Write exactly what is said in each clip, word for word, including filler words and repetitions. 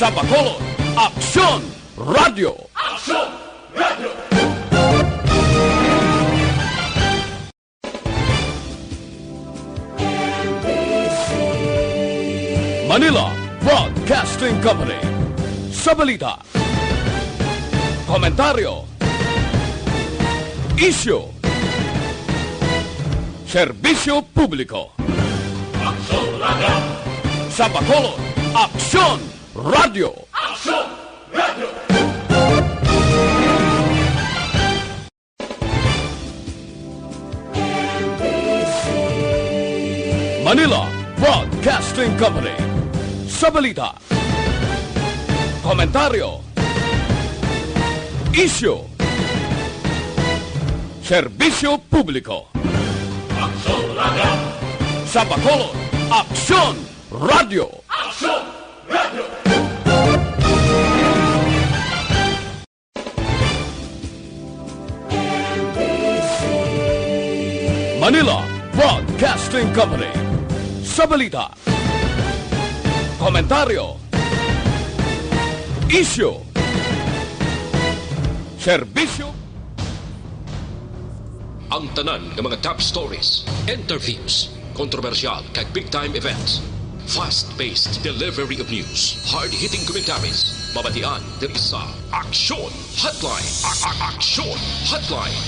Sa Bacolod, Aksyon Radio. Aksyon Radio. Manila Broadcasting Company. Sa balita, komentaryo, isyu, serbisyo publiko. Aksyon Radio. Sa Bacolod, Aksyon Radio. Aksyon Radio. Manila Broadcasting Company. Sa balita, komentaryo, isyu, serbisyo publiko. Aksyon Radio. Sa Bacolod, Aksyon Radio. Aksyon Radio. Manila Broadcasting Company. Sa balita, komentaryo, isyu, serbisyo, ang tanan nga mga top stories, interviews, kontrobersyal kag big time events. Fast-paced delivery of news, hard-hitting commentaries, mabatian diri sa Aksyon Hotline. A- a- Aksyon Hotline.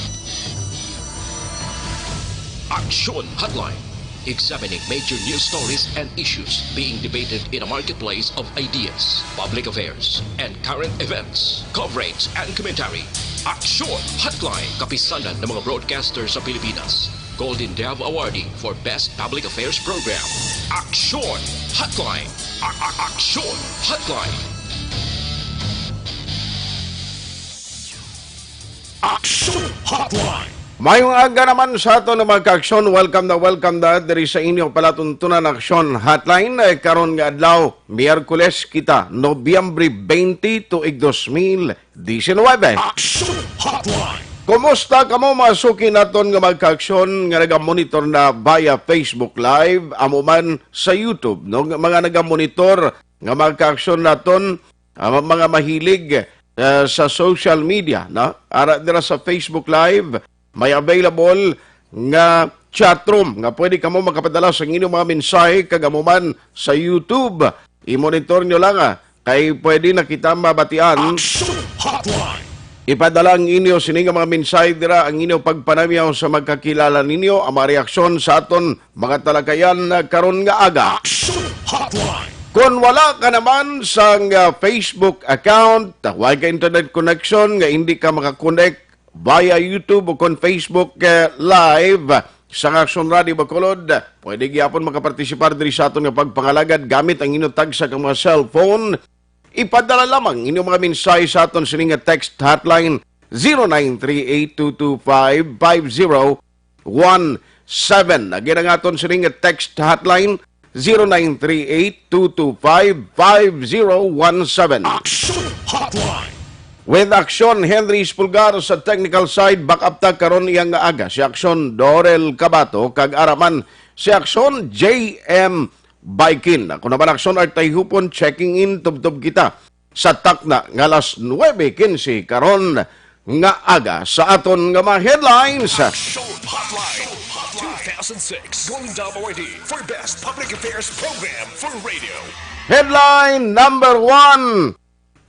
Aksyon Hotline. Examining major news stories and issues being debated in a marketplace of ideas, public affairs, and current events. Coverage and commentary. Aksyon Hotline. Kapisanan ng mga broadcaster sa Pilipinas. Golden Dove Awardee for Best Public Affairs Program. Aksyon Hotline. A- a- Aksyon Hotline. Aksyon Hotline. Mayong aga naman sa aton nga mga kaaksyon. Welcome na welcome na diri sa inyo palatuntunan Aksyon Hotline. Eh, karon nga adlaw, Miyerkules kita, Nobyembre twenty, tuig dos mil diecinueve. Aksyon Hotline. Kumusta kamo, mga suki naton nga mga kaaksyon nga nagamonitor na via Facebook Live, amo man sa YouTube, no? Nga mga nagamonitor nga mga kaaksyon naton, ah, mga mahilig, eh, sa social media, no? Ara dira sa Facebook Live, may available nga chat room nga pwede kamo makapadala sa inyong mga mensahe, kag amo man sa YouTube. I-monitor nyo lang, ah, kay pwede na kita mabatian. Action Hotline. Ipadala ang inyo sini nga mga mensahe dira, ang inyo pagpanamyaw sa magkakilala ninyo, ang mga reaksyon sa aton mga talakayan, ah, karon nga aga. Action Hotline. Kung wala ka naman sang, ah, Facebook account, wala ka internet connection, nga hindi ka makakonect via YouTube o kon Facebook, eh, Live sa Aksyon Radio Bacolod, pwede gyapon makapartisipar diri sa aton nga pagpangalagad gamit ang inyong tagsa ka mga cellphone. Ipadala lamang inyong mga mensahe sa aton sini nga text hotline, zero nine three eight two two five five zero one seven. Again, ang aton sini nga text hotline, zero nine three eight two two five five zero one seven. Action Hotline. With Action Henry Espulgar sa technical side, back up ta karon iyang nga aga si Action Dorel Cabato, kag ara man si Action J M Baikin. Ako naman, Action Artay Hupon, checking in, tubtob kita sa takna nga alas nuebe quince karon nga aga sa aton nga mga headlines. Action Hotline two thousand six Golden Dove Awardee for Best Public Affairs Program for Radio. Headline number one,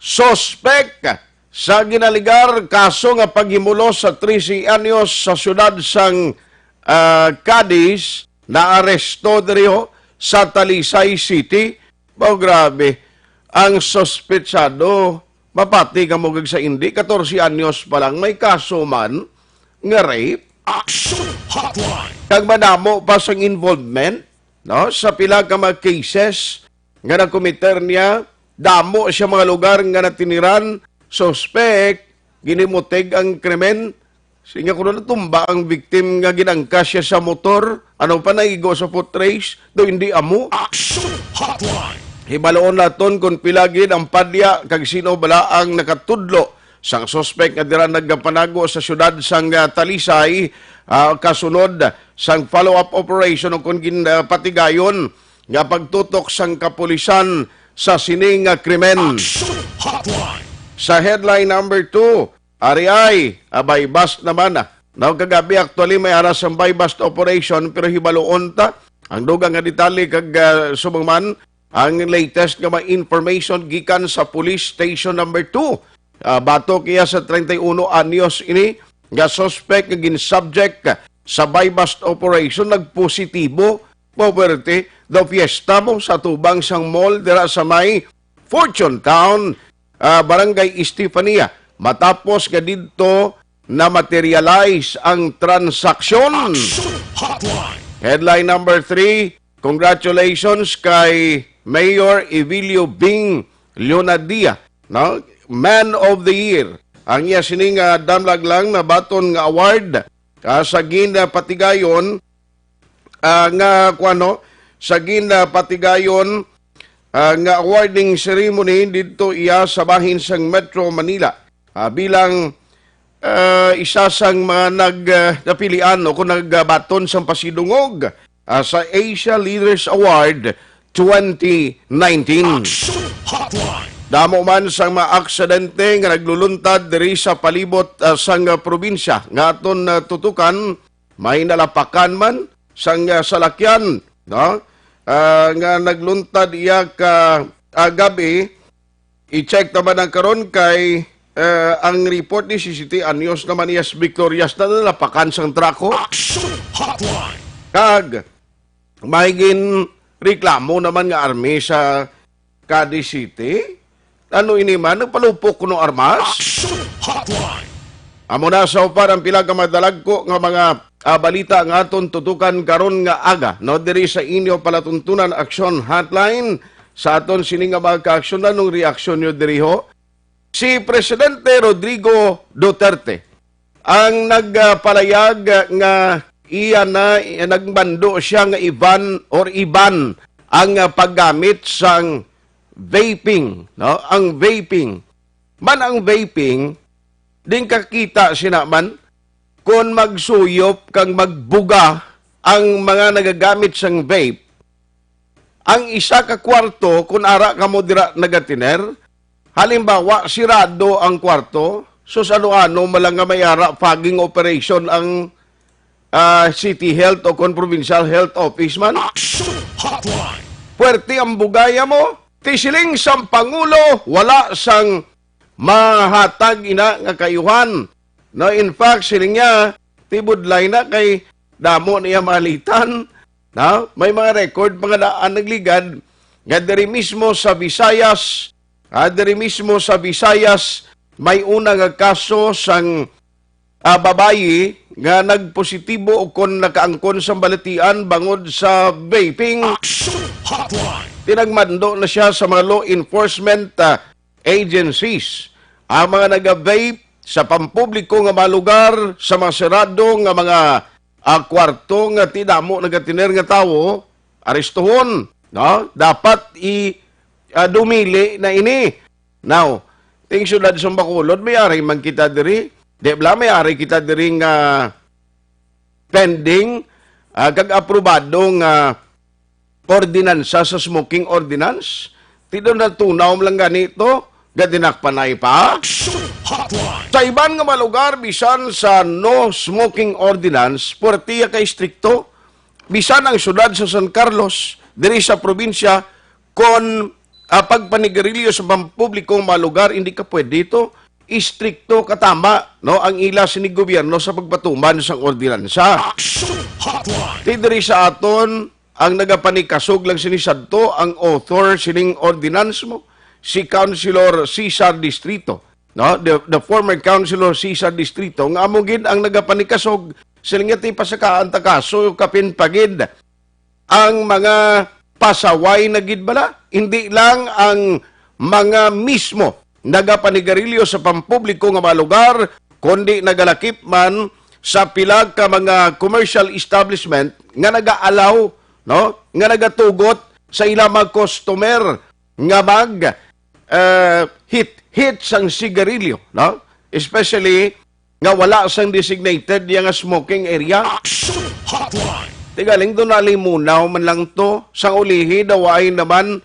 suspek sa ginaligar kaso nga paghimulos sa trese anyos sa siyudad sang, ah, Cadiz, naaresto diri ho sa Talisay City. Mao, grabe. Ang suspetsado, mapati kamo kag sa indi, katorse anyos pa lang, may kaso man nga rape. Action Hotline. Kag madamo pa sang involvement, no, sa pila ka mga cases nga nakomiter niya. Damo siya mga lugar nga natiniran. Suspek, ginimutig ang krimen. Siya nga kuno natumba ang victim nga ginangkas siya sa motor, ano pa, naigo sa foot race, daw hindi amo. Action Hotline. Hibaloon naton kung pila gid ang padya kag sino bala ang nakatudlo sang suspek nga dira nagapanago sa siyudad sang, ah, Talisay, ah, kasunod sang follow-up operation o kon gin, ah, patigayon nga pagtutok sang kapulisan sa sining nga krimen. Action Hotline. Sa headline number two, ari ay, ah, buy-bust naman, ah. Now, kagabi, actually, may ara sang buy-bust operation, pero hibaluon ta ang dugang nga detalye kag, ah, subong man ang latest nga mga information gikan sa Police Station number two. Ah, batok iya sa treinta y uno anyos ini nga suspect nga gin-subject sa buy-bust operation, nagpositibo, puwerte, daw fiesta mo sa tubang sang mall dira sa may Fortune Town, ah, Barangay Estefania, matapos nga didto na-materialize ang transaksyon. Action Hotline. Headline number three, congratulations kay Mayor Evilio Bing Leonadia, no? Man of the Year. Ang iya sining, ah, damlag lang na baton nga award, ah, sa ginapatigayon, ah, nga, kuwano, sa ginapatigayon, ah, nga awarding ceremony didto iya sa bahin sang Metro Manila, ah, bilang, ah, isa sang mga nag, ah, napilian o kung nagbaton sang pasidungog, ah, sa Asia Leaders Award twenty nineteen. Action Hotline. Damo man sang mga aksidente nga nagluluntad diri sa palibot, ah, sang, ah, probinsya nga aton, ah, tutukan, may nalapakan man sang, ah, salakyan, no? Ah, nga nagluntad iya ka, ah, gab-i. I-check naman ang karon kay, eh, ang report ni C C T anyos naman, yes, victorious na nalapakan sang trako. Action Hotline. Kag may ginreklamo naman nga army sa Cadiz City. Ano ini man? Nagpalupok kuno armas? Action Hotline. Amo na sa upad ang pila ka madalagko nga mga, ah, balita nga aton tutukan karon nga aga, no, diri sa inyo palatuntunan Action Hotline. Sa aton sini nga mga kaaksyon, anong reaksyon nyo diri ho? Si Presidente Rodrigo Duterte ang nagpalayag nga iya na, nagmando siya nga i-ban or i-ban ang, ah, paggamit sang vaping, no? Ang vaping. Man ang vaping, din kakita sina man kon magsuyop kag magbuga ang mga nagagamit sang vape. Ang isa ka kwarto, kung ara kamo dira nagatiner, halimbawa, sirado ang kwarto, sus, ano-ano man lang nga may ara, fogging operation ang, ah, city health o kon provincial health office man. Action Hotline. Puwerte ang bugaya mo, ti siling sang Pangulo, wala sang mahatag ina nga kayuhan. No, in fact, siling niya, tibudlay na kay damo niya malitan. No? May mga record, mga daan nagligad, nga diri mismo sa Visayas, ah, diri mismo sa Visayas, may una nga kaso sang, ah, babayi nga nagpositibo o kon nakaangkon sang balatian bangod sa vaping. Action Hotline. Tinagmando na siya sa mga law enforcement, ah, agencies. Ang mga naga-vape sa pampubliko nga mga lugar, sa mga serado nga mga, ah, kwarto nga ti damo nagatiner nga tawo, arestuhon, no? Dapat i, ah, dumili na ini. Now, ting siyudad sa Bacolod, may ari man kita diri. Di bala, may ari kita diri nga pending, ah, kag aprobado nga ordinansa sa smoking ordinance. Ti daw natunaw lang gani to, gadinakpanay pa. Action Hotline. Sa iban nga mga lugar, bisan sa no smoking ordinance, puwerte ya ka istrikto. Bisan ang siyudad sa San Carlos, diri sa probinsya, kon, ah, pagpanigarilyo sa pampubliko nga mga lugar, hindi ka pwede to. Istrikto katama, no, ang ila sini gobyerno sa pagpatuman sang ordinansa. Action Hotline. Ti diri sa aton, ang nagapanikasog lang sini sadto, ang author sining ordinance mo, si Councilor Cesar Distrito, no? The, the former Councilor Cesar Distrito, nga amo gid ang nagapanikasog, siling niya, ti pasakaan ta kaso, kapin pa gid ang mga pasaway na gid bala. Hindi lang ang mga mismo nagapanigarilyo sa pampubliko nga mga lugar, kundi nagalakip man sa pila ka mga commercial establishment nga nag-aalaw, no, nga nagatugot sa ilang mga customer nga mag, eh, hit-hit sang sigarilyo, no? Especially nga wala sang designated ya nga smoking area. Action Hotline. Ti galing do nalimunaw man lang to. Sang ulihi, daw ay naman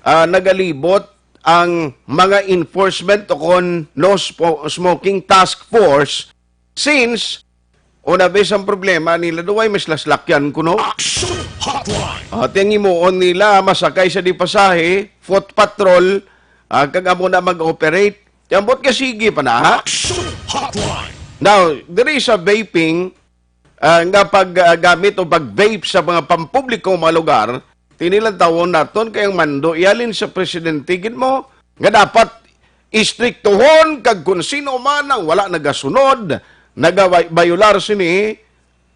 ah, nagalibot ang mga enforcement o kon no spo-, smoking task force, since una bes ang problema nila, duway mas laslakyan kuno. Action Hotline. Ah, ti ang himuon nila, masakay sa di pasahe, foot patrol, ah, kag amo na mag-operate. Ti ambot nga sige pa na, ha? Action Hotline. Now, diri sa vaping, ah, nga paggamit o pag-vape sa mga pampubliko nga mga lugar, ti nilantawon naton kay ang mando yalin sa presidente gid mo nga dapat istriktuhon, kag kon sino man ang wala nagasunod, nagabayolar sini,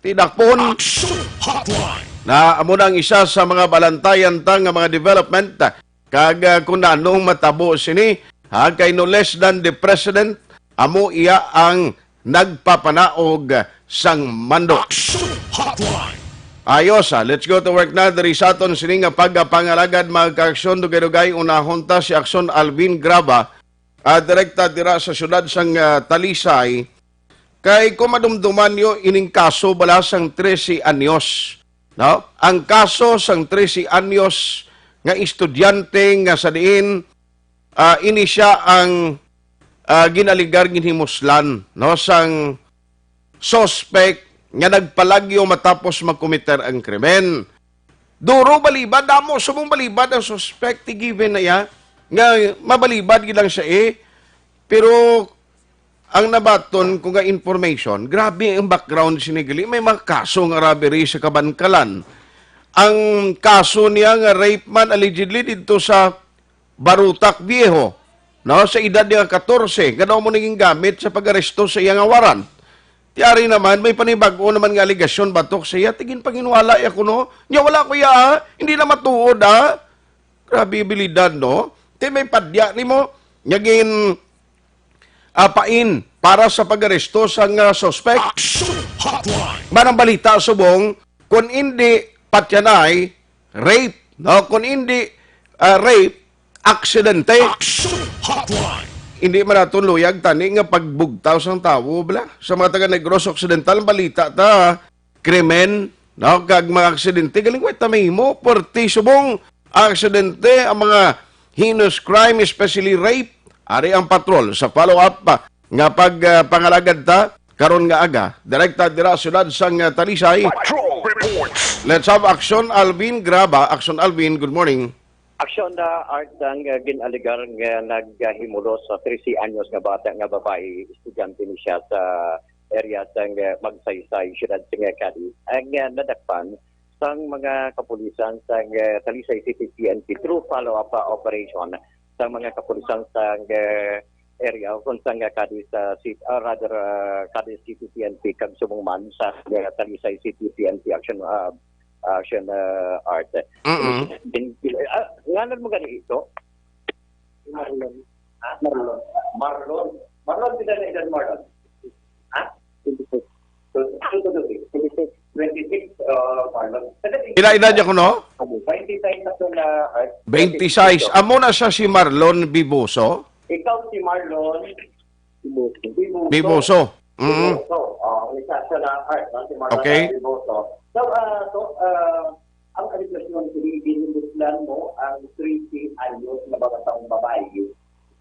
tidakpon. Action Hotline. Na amo na ang isa sa mga balantayan ta nga mga development, kag, ah, kung anong matabo sini, ha, kay no less than the president, amo iya ang nagpapanaog sang mando. Action Hotline. Ayos, ah. Let's go to work na. Diri sa aton sini nga pagpangalagad, mga kaaksyon, dugay-dugay, unahon ta si Aksyon Alvin Graba, ah, direkta dira sa siyudad sang, ah, Talisay. Kay kung madumduman niyo ining kaso bala sang trese anyos, no? Ang kaso sang trese anyos nga estudyante nga sa diin, ah, ini siya ang, ah, ginaligar ginhimuslan, no, sang suspek nga nagpalagyo matapos makomiter ang krimen. Duro balibad, damo subong balibad ang suspek, ti given na iya nga mabalibad gid lang siya, eh. Pero ang nabaton ko nga information, grabe ang background sini gali. May mga kaso nga robbery sa Kabankalan. Ang kaso niya nga rape man allegedly didto sa Barutak Viejo, no, sa edad niya katorse, nga daw mo naging gamit sa pag-aresto sa iya nga warrant. Ti ari naman, may panibag-o naman nga alegasyon batok sa iya. Ti ginpanginwala iya kuno. Nya wala ko iya, ah. Hindi na matuod, ah. Grabe abilidad, no? Ti may padya nimo nga gin, ah, pain para sa pag-aresto sang, ah, suspek. Action Hotline. Manang balita subong, kung hindi patyanay, rape, no? Kung hindi, ah, rape, aksidente. Action Hotline. Hindi man naton luyag tani nga pagbugtaw sang tawo, bala. Sa mga taga Negros Occidental, ang balita ta, krimen, no? Kag mga aksidente, galing, wait, ta mahimo, perti subong aksidente, ang mga heinous crime, especially rape. Ari ang patrol sa follow-up pa nga pag, ah, pangalagad ta karon nga aga. Direkta dira sa siyudad sang, ah, Talisay. Patrol Reports. Let's have Action Alvin Graba. Action Alvin, good morning. Action na Art ang, ah, ginaligar nga naghimulos sa trese anyos nga bata nga babayi, estudyante ni siya sa area sang, ah, Magsaysay, siyudad sang, ah, Cadiz. Ang, ah, nadakpan sang mga kapulisan sang, ah, Talisay City P N P through follow-up, ah, operation sang mga kapulisan sang, ah, area o kung sang, ah, Cadiz, ah, Cit-, ah, rather, ah, Cadiz City P N P kag subong man sa, ah, Talisay City P N P Action, ah, Action, ah, Art. Mm-mm. Din-, din-, ah, ngalan mo gani ito? Marlon. Ha? Marlon. Marlon. Marlon, pila na edad, Marlon? Ha? Twenty-six. Twenty-six. Twenty-six, uh, Marlon. Pila edad niya kuno? Twenty-six na to na, uh, Twenty-six. Amo na siya si Marlon Biboso? Ikaw si Marlon Biboso. Biboso. Mm. Biboso. Oh, isa siya na, uh, si Marlon Okay. Biboso. So, uh, so, uh, ang alegasyon, ginhimuslan mo ang trese anyos nga bata nga babayi,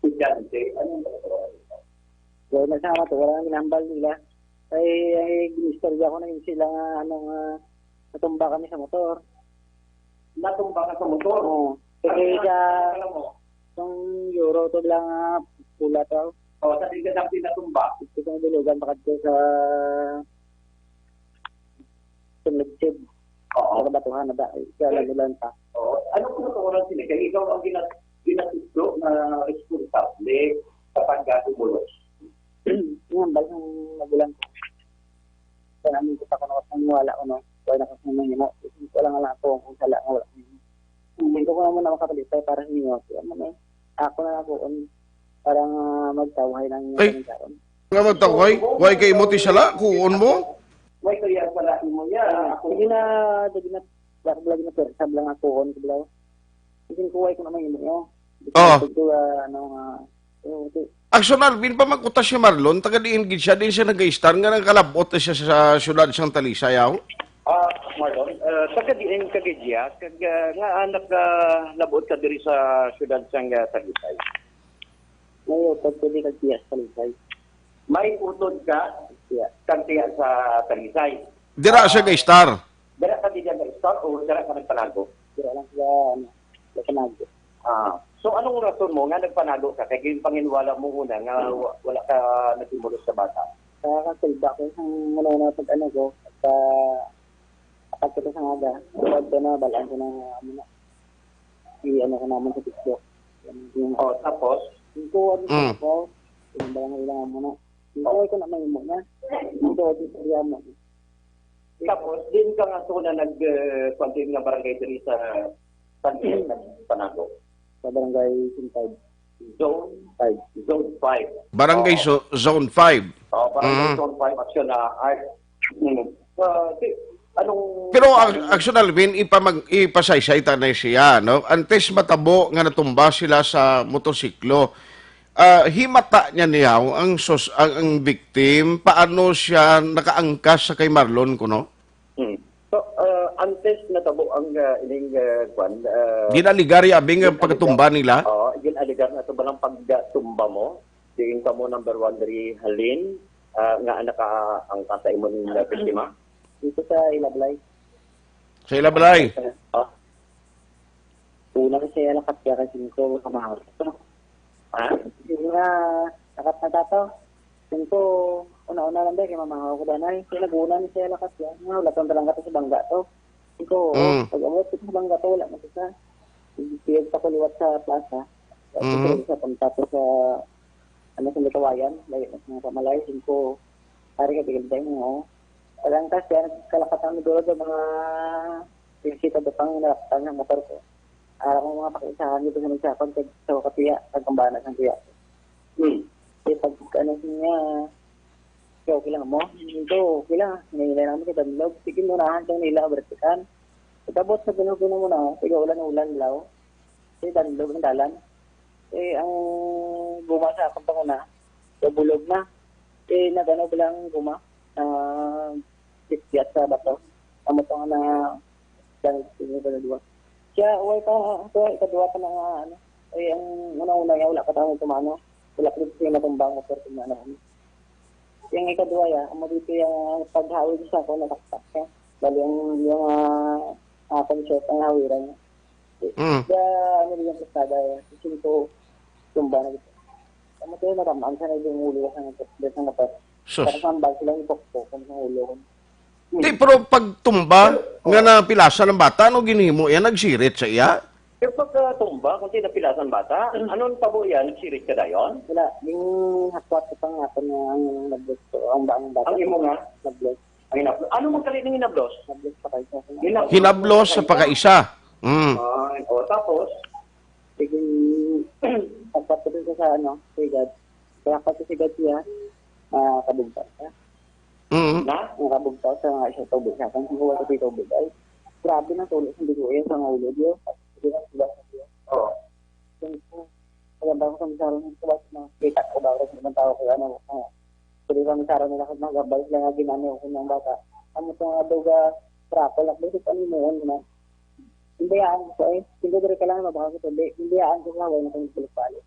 estudyante. Anong alegasyon? Wala na sa ato, wala nang ginambal nila. Ay, ay, ginistorya ko na yun sila nga, ano, nga, natumba kami sa motor. Natumba ka sa motor? Oo. Ano Kasi nga, sa, alam mo? Itong Euro to lang, ah, pula to. Oh, sa di ka na pinatumba? Ito yung bilugan pa kadto sa Sunod Sib. Oo. Sa kabatuhan na ba? Kaya lang ulan pa. Oo. Ano po sa oras sila? Kaya ikaw ang gina-, ginatudlo na responsable sa pagkatumulos? Yung bal ng magulang ko. Sa namin ko pa kung wala ko, no? Wala ko sa mga mo. Wala nga lang ako kung sala nga wala ko. Hindi ko naman ako kapalipay para sa inyo. Kaya man eh. Ako na lang po, um, parang, ah, magtawhay ng Ay. Panginoon. Nga magtawhay? Why kay mo ti sala? Kuon mo? Why kaya pala mo yan? Ako Sige na, sige na. Wala ko lang na pwersa, wala nga kuon ko lang. Hindi ko why ko naman yun, no? Oh. Hindi ko, ah, ano, ah, eh, okay. Action Alvin, pa magkutas si Marlon, taga diin gid siya, din siya nag-istar nga nagkalabot na siya sa siyudad sang Talisay, aw? Ah, Marlon, ah, sa Kag-, in Cadillac, kag, ah, nga anak ka, labot ka diri sa siyudad sang, ah, Talisay. May utod ko di kag tiya sa Talisay. May utod ka, tiya, kag tiya sa Talisay. Dira siya Ah, ga-istar? Dira ka di ka ga-istar o dira ka nagpanago? Dira lang sa, ano, sa Panago. Ah, so anong rason mo nga nagpanago ka? Kay ginpanginwala mo una nga wa-, wala ka naghimulos sa bata. Sa kasulba ko, isang una-una pag ano ko, sa Kapag kita sa nga aga, tawag ko na, balaan ko na nga amo na. I-ano ko naman sa Facebook. Yung, yung, Oh, tapos? Yung ko, ano sa Mm. ako, yung balang ilang amo na. Yung Oh. ko, ko na may imo na. Yung ko, di sa iya mo. Tapos, din ka nga to na nag, eh, content nga barangay diri sa San Miguel, Panago. Sa barangay Sintag. Zone five. Zone five. Barangay Oo. So-, Zone five. Oo, Barangay Mm. Zone five, Action na Art. Mm. Ah, si, anong Pero, Ac-, Action Alvin, ipamag-, ipasaysay ta na siya, no? Antes matabo nga natumba sila sa motorsiklo, ah, himata niya niyaw ang sus-, ang, ang victim, paano siya nakaangkas sa kay Marlon, kuno? Hmm. So, ah, antes natabo ang, ah, ining, ah, kwan, ah, Ginaligar ya abing ang gin-aligar. pagtumba nila? Oo, gin-aligar na to ba ng pagtumba mo? Diin ka mo number one diri halin, ah, nga nakaangkas sa imo ning biktima? Dito sa Ilablay. Sa Ilablay? Ah. Una kasi yan, nakatya kay singko, kamahal. Ha? Yung nga, nakat na tato. Singko, una-una lang dahil kay mamahaw ko danay. Kaya nag-una ni siya lakat yan. Nga, wala tong dalang kato sa bangga to. Singko, Mm. pag-abot ko sa bangga to, wala na siya. Piyag pa ko liwat sa plaza. Tapos Mm. sa punta ko sa, ano, sa Litawayan, layo na sa mga pamalay. Singko, ari ka, tigil tayo mo. Alang tas yan, kalakatan mo doon sa mga sisita do pang nalaktan ng motor ko. Ara ko mga pakiusahan dito sa nagsakon, kag sa kapiya, kag ang bana sang piya. Hmm. Kaya pag ano niya, kaya okay lang mo? Ito, okay lang. Hinahilay naman sa danlog. Sige mo na, hantang nila, bertikan. Pagkabot sa Pinoy mo na, sige, ulan-ulan, law. Sa danlog ng dalan. Eh, ang guma sa akong panguna, nabulog na. Eh, nagano ba lang guma? Ah, Sikyat sa bato. Amo to nga na dahil sa inyo sa duwa. Siya, way pa, siya, ikaduha pa na nga, ano, ay, ang una-una niya, wala pa tayo tumano. Wala pa siya natumbang, motor, kung ano. Yung ikaduha, ya, amo dito yung paghawid sa ako, nataktak siya. Bali, yung, yung, ah, ah, concert, ang hawiran niya. Mm. Siya, ano din yung kasada, ya, singko, tumba na dito. Amo to yung natamaan sa na yung ulo sa, sa, sa, sa, Sus. Tapos ang bag silang ipokpok, kung sa ulo. Di, pero pag tumba, nga napilasan ang bata, ano ginhimo? Yan, nagsirit sa iya? Pero pag, ah, tumba, kung di napilasan bata, anong tabo yan? Nagsirit ka dayon? Wala. Yung hakwat ko pang ako na ang nag-bless ko. Ang ba-, ang bata. Ang imo nga? Nag-bless. Ang hinablos. Ano man kali ng hinablos? Nag-bless pa kayo sa Hinablos. Hinablos sa pagkaisa. Mm. Ay, o, tapos? Sige, hakwat ko dun sa, sa, ano, sa igad. Kaya hakwat ko sa igad siya, ah, kabugtaw siya. Mm. Na? Ang kabugtaw sa mga isa tubig sa akin. Ang huwag ko sa tubig ay, grabe na tulo sa dugo yun sa mga ulo, Diyos. Hindi na sila sa Diyos. Oo. Yung, kaya ba ako sa misaro ng tuwas na kita ko ba ako sa ibang tao kaya ano, ah, pwede ba misaro nila kung magabal sila nga ginano ko ng bata. Ano sa mga duga, trapo, lakbo sa panimuon na. Hindi, ang ko eh. Hindi, diri ka lang, mabaka ko tuloy. Hindi, ang ko nga, wala na kong balik-balik.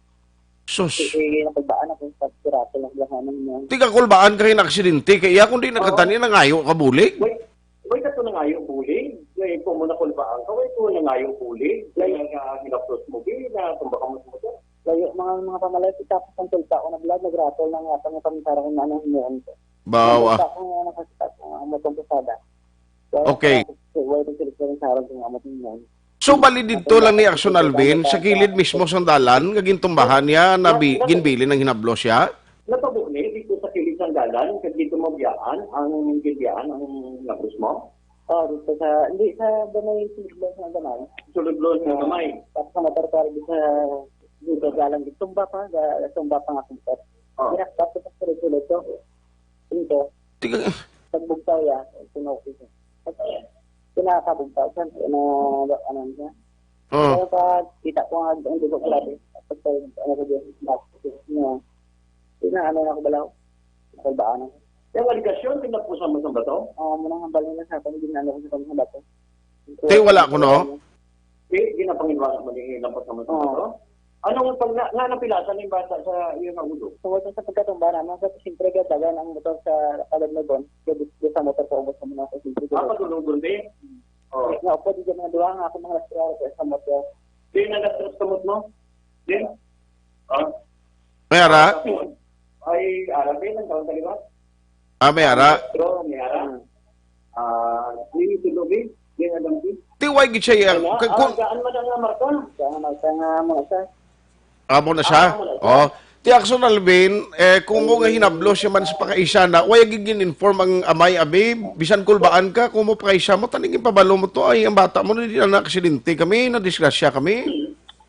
Sus. Sige, napagbaan ako sa piraso lang lang ano mo. Di ka kulbaan kay na aksidente kay iya, kundi Oo. nagkatani nangayo ka bulig. Wait, wait, ato nangayo bulig. Wait, kung mo nakulbaan ka, wait, kung nangayo bulig. Kaya nga, hinapos mo, di na, tumba ka mo sa motor. Layo, mga, mga pamalay, kita ko sa kulba, ako naglag, nagratol na nga, pang pamintara kung anong himuon ko. Bawa. Nakita ko nga, nakakita ko nga, ang motong pasada. Wala Okay. ko, wala ko sila sa harap ng amot mo. So, bali dito lang ni Action Alvin, sa kilid mismo sang dalan, nga gintumbahan niya, na bi-, ginbilin ang hinablos siya? Natabo ni dito sa kilid sang dalan, kag dito mabiyaan ang ginbiyaan ang nabros mo? Oh, dito sa, hindi, sa gamay, sulod sa gamay. Sulod-sulod sa gamay. Tapos sa motor ko, dito sa, dito sa dalan, tumba pa, sa, tumba pa nga motor. Oh. Kaya, tapos sa sulod-sulod ko. Dito. Tiga- Pagbugtaw ya, ito na okay siya. Pinakabugtaw siya, ano, ano siya. Oh. Pero pag kita ko nga, ang dugo ko dati, pag, pag, ano ko dyan, bakit, no? Pinaano na ako balaw. Salbaan ako. Yung aligasyon, pinapusan mo sa bato? Oo, muna nga balik na sa akin, din ano ko sa kanya sa bato. Ti, wala ko, no? Di, di na panginwala mo ni ilang pagkamatay Oo. to? Ano nga pag na, nga napilasan yung bata sa iyang ulo? Tungod sa pagkatumba naman, sa siyempre gadagan ang motor sa Kalad Nabon, gabit sa motor ko, ubos naman ako, siyempre. Ah, pagulong-gulong, di? Oh. Nga, pwede dyan mga duha nga ako mga lastra sa motor. Di na lastra sa motor mo? Di? Ah? May ara? Ay, ara, di, nang taon ka, di ba? Ah, may ara? Pero, may ara. Ah, di, tulo, di? Di, alam, di. Ti, why gid siya iya? Wala. Kay Ah, kung gaan man ang marka. Gaan man ang marka nga mga sa. Amo na siya? Ah, amo na siya. Oh. Ti, Action Alvin, eh, kung mo nga hinablo siya man sa pakaisa na, why gid gin-inform ang amay, abi? Bisan kulbaan ka, kung mo pakaisa mo, taning ipabalo mo to, ay, ang bata mo, di na aksidente kami, nadisgrasya kami.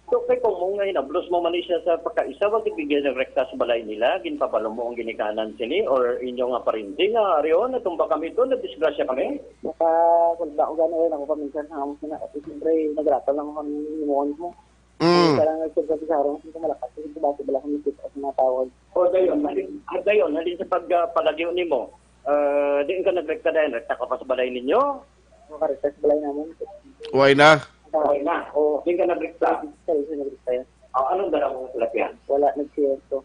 So, kay kung mo nga hinablos mo man siya sa pagkaisa, wa gid bigyan ng rekta sa balay nila, ginpabalo mo ang ginikanan sini, or inyo nga parente nga, "Ari, oh, natumba kami to, nadisgrasya kami." Naka, kung ba, kung gano'n rin ako paminsan sa amo sila, kasi siyempre, nagrato lang ako ng himuon mo. Mm. Kaya lang, nagsurga sa harong, kasi malakas, kasi bati bala kami kita sa mga tawag. O, dayon, halin, ah, dayon, halin sa pag, ah, palagyo nimo, ah, di ka nagrekta dayon, rekta ka pa sa balay ninyo? Makarekta sa balay namin. Why na? Okay na. O, di ka nagrekta. Sa isa nagrekta yan. Ah, anong dala mo sa salakyan? Wala, nagsiyento.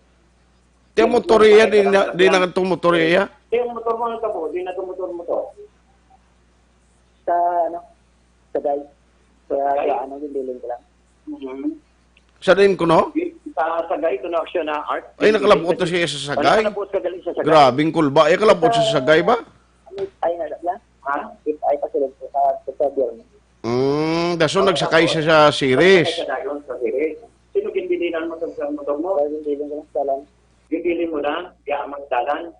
Ti ang motor iya, di na, di na itong motor iya. Ti ang motor mo, ano ka po? Di na itong motor mo to? Sa, ano, sa guys. Kaya, Sagay? Sa, ano, yung bilin ko lang. Mhm. Sa din ko, no? Sa Sagay, kuno aksyon na art. Ay, nakalabot na siya sa Sagay? Ay, nakalabot ka gali sa Sagay. Grabing kulba. Ay, kalabot siya sa Sagay ba? Ano, ay, na, na? Ha? If ay, pasulod ko sa, sa Biyernes. Mm, daso Oh, nagsakay tapos, siya sa Ceres. Nagsakay siya dayon sa Ceres. Sino ginbilinan mo sa, sa motor mo? Ay, ginbilin ko lang sa dalan. Ginbilin mo lang? Di amang dalan?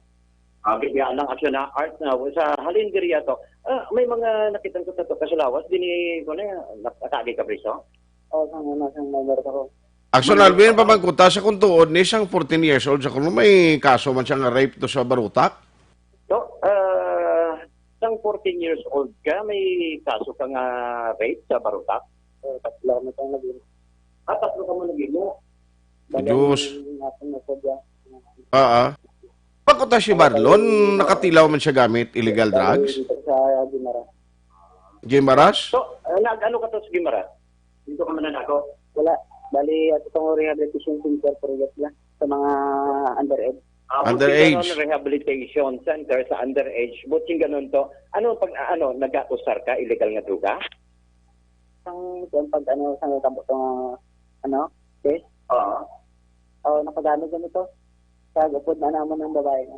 Ah, bigyan lang aksyon na art na sa halin diriya to. Ah, may mga nakita ko tato ka sa lawas, dini ko na, nakakagi ka priso? Oh, sang ano, sang number ko. Action Alvin, pamangkuta sa kung tuod ni sang fourteen years old sa kuno may kaso man siya nga rape to sa Barutak? To, ah, sang fourteen years old ka, may kaso ka nga rape sa Barutak? Oh, tatlo kami tong nag-imo. Ah, tatlo ka mo nag-imo? Diyos. Bali, ang ako na po dyan. Ah, ah. Pagkuta si Marlon, nakatilaw man siya gamit illegal drugs? Sa Guimaras. Guimaras? So, ah, nag-ano ka to sa Guimaras? Dito ka man ako? Wala. Bali, ato tong rehabilitation center for youth lang sa mga underage. Ah, Underage. Underage. Rehabilitation center sa underage. Buting ganun to. Ano pag, ano, nag-usar ka illegal nga droga? Sang, sang pag, ano, sang tabo to nga, ano, test? Oo. Oo, nakagamit kami to. Sa upod na naman ng babae na.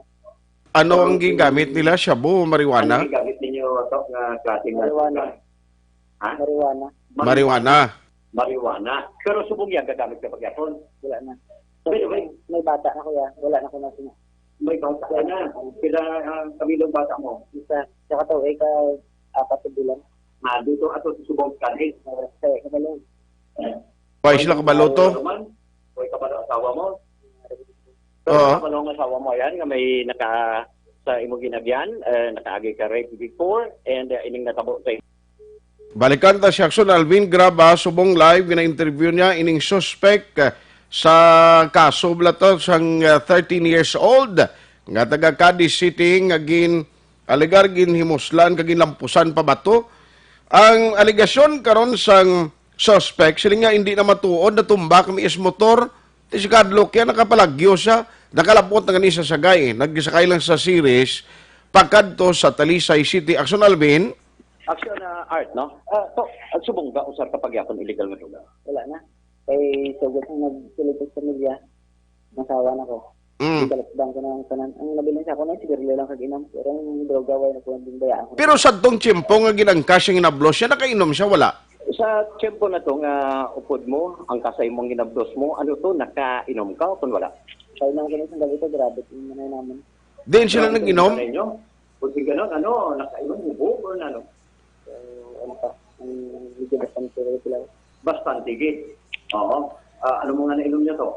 Ano ang gingamit nila? Shabu o marijuana? Ano gingamit ninyo to nga klase nga Marijuana. Ha? Marijuana. Marijuana. Marijuana. Pero subong yan, gagamit ka pagyapon? Wala na. Wait, wait. May bata na, kuya. Wala na ko na sina. May bata ka na. Pila ang kabilog bata mo? Isa. Sa katuig ka, apat sa bulan. Ah, dito ato sa subong ka, eh. Sa, sa kabalo. Why sila kabalo to? Ano man? Why kabalo asawa mo? Oo. Kabalo ang asawa mo, yan, nga may naka, sa imo ginagyan, eh, nakaagi ka rape before, and, eh, ining natabo sa Balikan ta si Action Alvin Graba, subong live, gina-interview niya ining suspect, eh, sa kaso bala to sang, eh, thirteen years old nga taga Cadiz City nga gin alegar ginhimuslan kag ginlampusan pa bato. Ang alegasyon karon sang suspect, sila nga hindi na matuod, natumba kami is motor, ti si Kadlok yan, nakapalagyo siya, nakalapot na gani sa Sagay, nagsakay lang sa Ceres, pakadto sa Talisay City. Action, Alvin? Action, ah, Art, no? Ah, to, ang subong ba, usar ka pagyapon illegal nga droga? Wala na. Kay sugot ang nagsulod sa pamilya, nasawa na ko. Mm. Ibalikdan ko na ang tanan. Ang nabilin sa ako na, sigarilyo lang kag inom. Pero ang droga, wala na ko nang bayaan ko. Pero sa tong tiyempo nga ginangkas siya, ginablos siya, nakainom siya, wala? Sa tiyempo na to nga upod mo, ang kasay mong ginabdos mo, ano to, nakainom ka o kung wala? Kainom ko na isang gabi to, grabe, yung manay naman. Diin sila nag-inom? Ano ninyo? Kung di ganun, ano, nakainom, hubog or ano? Eh, ano pa? Ang medyo bastante rin sila. Bastante, gid. Oo. Ah, ano mo nga nainom niya to?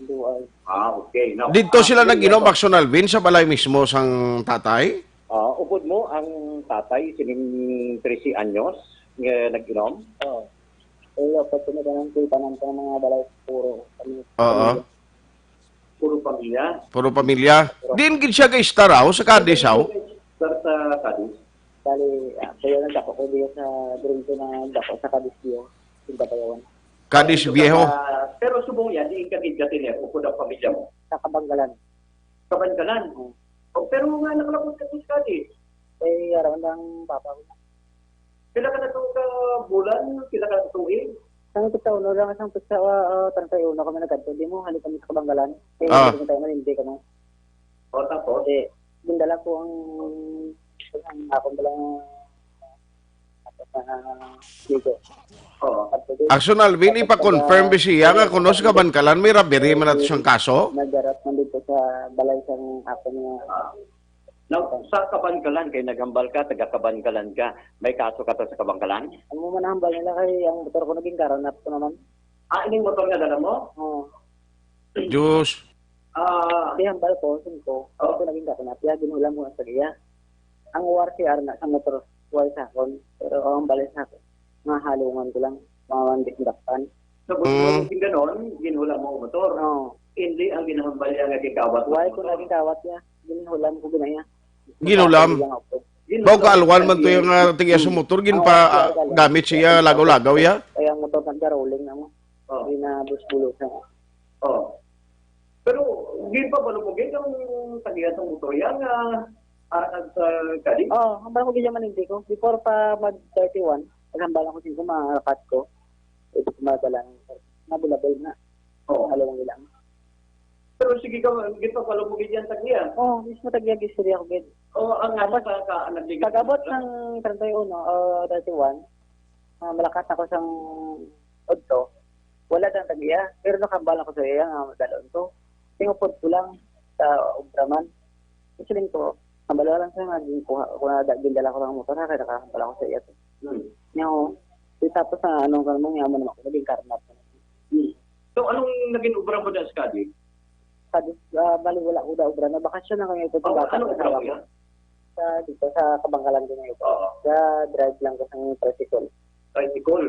Duay. Ah, okay. Now, dito ah, sila yun nag-inom, nga to. Action Alvin, sa balay mismo sang tatay? Ah, upod mo ang tatay, sining trese anyos, nga nag-inom? Oo. Eh, dapat sila ganun, kay tanan ko ng mga balay, puro, ano, Oo. Puro pamilya. Puro pamilya. Diin gid siya ga-stay, aw, sa Cadiz, aw? Sa, sa Cadiz. Bali, ah, kaya nagdako ko diya sa Drinto na dako sa Cadiz Vieho, Quinta Bayawan. Cadiz Viejo. Ah, pero subong yan, diin ka gid ka tiner, o kung ang pamilya mo? Sa Kabanggalan. Kabanggalan? Oo. Oh, pero nga nakalabot ka sa Cadiz? Eh, around ang papa ko. Pila ka na to ka bulan? Pila ka na to tuig? Sang pizza uno lang, sang pizza, ah, ah, treinta y uno kami nagkadto. Di mo, halik kami sa Kabanggalan. Eh, Ah. Hindi kami tayo malindi kami. O, tapos? Eh, gindala ko ang, ang akong dalang, ah, Diego. Oo. Action Alvin, ipa-confirm bisi iya nga kuno sa Kabanggalan may robbery man nato siyang kaso? Nagdarat man dito sa balay sang ako nga Ah. Now, sa Kabanggalan, kay naghambal ka, taga Kabanggalan ka, may kaso ka to sa Kabanggalan? Ang mga nahambal nila kay ang motor ko naging karanap ko naman. Ah, ining motor nga dala mo? Oo. Diyos. Ah. Di hambal ko, sin ko. Oh. Ako naging karanap, kaya ginulam ko sa iya. Ang O R C R na sa motor, wala sa akon. Pero ang bali sa akon, nga halungan ko lang, mga one week dakpan. Sa Mm. Butbol, ganon, ginhula mo ang motor. Oo. Hindi ang ginahambal niya nga gikawat mo Why ang ko motor? Naging kawat niya? Ginhulam ko ginaya. Ginulam? Ginhulam. Baw kaalwan man to yung, ah, tigya sa motor, gin Oo, pa, ah, kaalwan. Gamit siya, lagaw-lagaw, ya? Kaya ang motor nagka-rolling na mo. Oh. Hindi na bus-bulos na. Oh. Pero, di pa ba lumugit ang tagiya sa motor yan nga arakag sa kadi? Oh, ang bangko gid man hindi ko. Before pa mag thirty-one, naghambal ako sin ko, mga rakat ko. Ito ko madala ng nabulabol na. Oo. Alam mo lang. Pero sige ka, gid pa pala mo gid yan tagiya. Oo, mismo tagiya gid istorya ko gid. Oo, ang ano Tapos, ka, ka, nagligid pag-abot ka? Ng thirty-one, o thirty-one, ah, malakat ako sang udto, wala tang tagiya. Pero nakambal ako sa iya nga madalon ko. Tingupod ko lang sa obra man. Siling ko, ang bala lang sa nga, ginkuha ko na, gindala ko lang ang motor, ha, kaya nakakambal ako sa iya. Hmm. Nga, oh. Di tapos na, anong ka mo, nga mo naman, naging karnap. Hmm. So, anong naging obra mo dyan sa Cadiz? Sa, ah, bali, wala ko na obra. Nabakasyon na kami ito sa Oh, bata, anong sa obra mo asawa ko. Yan? Sa, dito, sa Kabangkalan din ito. Oo. Sa drive lang ko sa tricycle. Tricycle?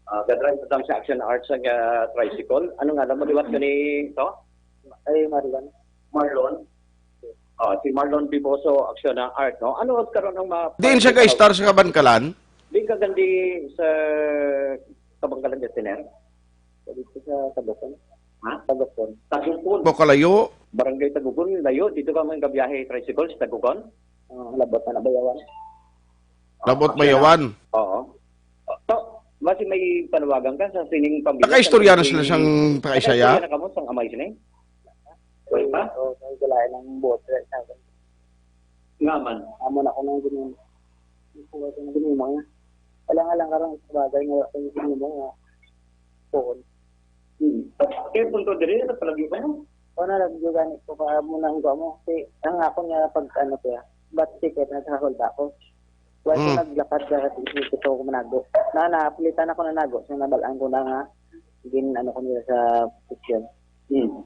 Ah, ga-drive mo lang sa Action Arts ang, ah, tricycle? Anong alam mo, liwat ka ni, to? Ay, Marlon. Marlon? Ah, si Marlon Biboso, Action Art, no? Ano karon ang ma- Diin siya ka-star sa Kabangkalan? Di ka gandi sa Kabangkalan, Destiner? Dito sa Tagupan. Ha? Tagupan. Tagupan. Bukalayo. Barangay Tagupan, layo. Dito ka man gabiyahe tricycle sa Tagupan? Ah, labot na nabayawan. Labot Ah, mayawan. Oo. So, basi may panawagan ka sa sining pamilya? Nakaistorya na sila sang pakaisaya? Nakaistorya na kamo sang amay sini? Wala pa? Oo, may galain ang buot sa akin. Nga man? Amo na ko nang ginimo. Amo na ko nang ginimo nga. Wala nga lang karon sa bagay nga wala ko ginimo nga. Puon. Hmm. Kaya punto diri, ano, palagi pa yan? O na, lagi gani ko pa mo nang mo. Si, ang ako niya pag ano kaya, but ticket na sa hulda ko. Wala ko Hmm. Naglakad ka kasi gusto ko manago. Na, napilitan ako na nago. So, nabalaan ko na nga, gin ano ko nila sa position. Hmm.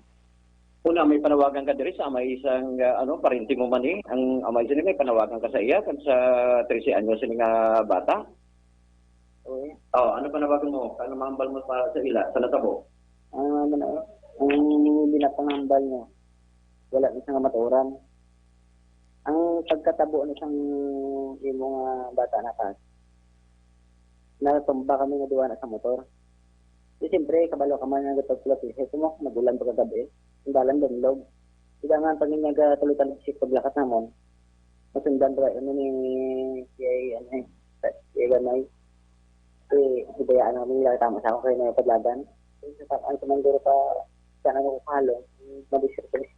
Una, may panawagan ka diri sa amay sang, ah, ano, parente mo man eh. Ang amay sini may panawagan ka sa iya, kan sa trese anyos sini nga bata? Oo. Oh, ano panawagan mo? Ano mahambal mo pa sa ila, sa natabo? Ano naman, ah, ang binapangambal niya, wala na siya nga matuoran. Ang pagkatabo na sang imo nga bata na ka, natumba kami nga duwa na sa motor. Di siyempre, kabalo ka man nga gatagpula piso, mo, nag-ulan pagkagabi. Ang dalan, danlog. Di ba nga, pag nga gatalo-talo si paglakat namon, masundan pa ano ni P I, ano eh, P I Gamay. Eh, hibayaan namin lang tama sa ako kayo na yung padlagan. Yung sa takaan ko man duro pa, sana ko kahalo, mabisir ko ni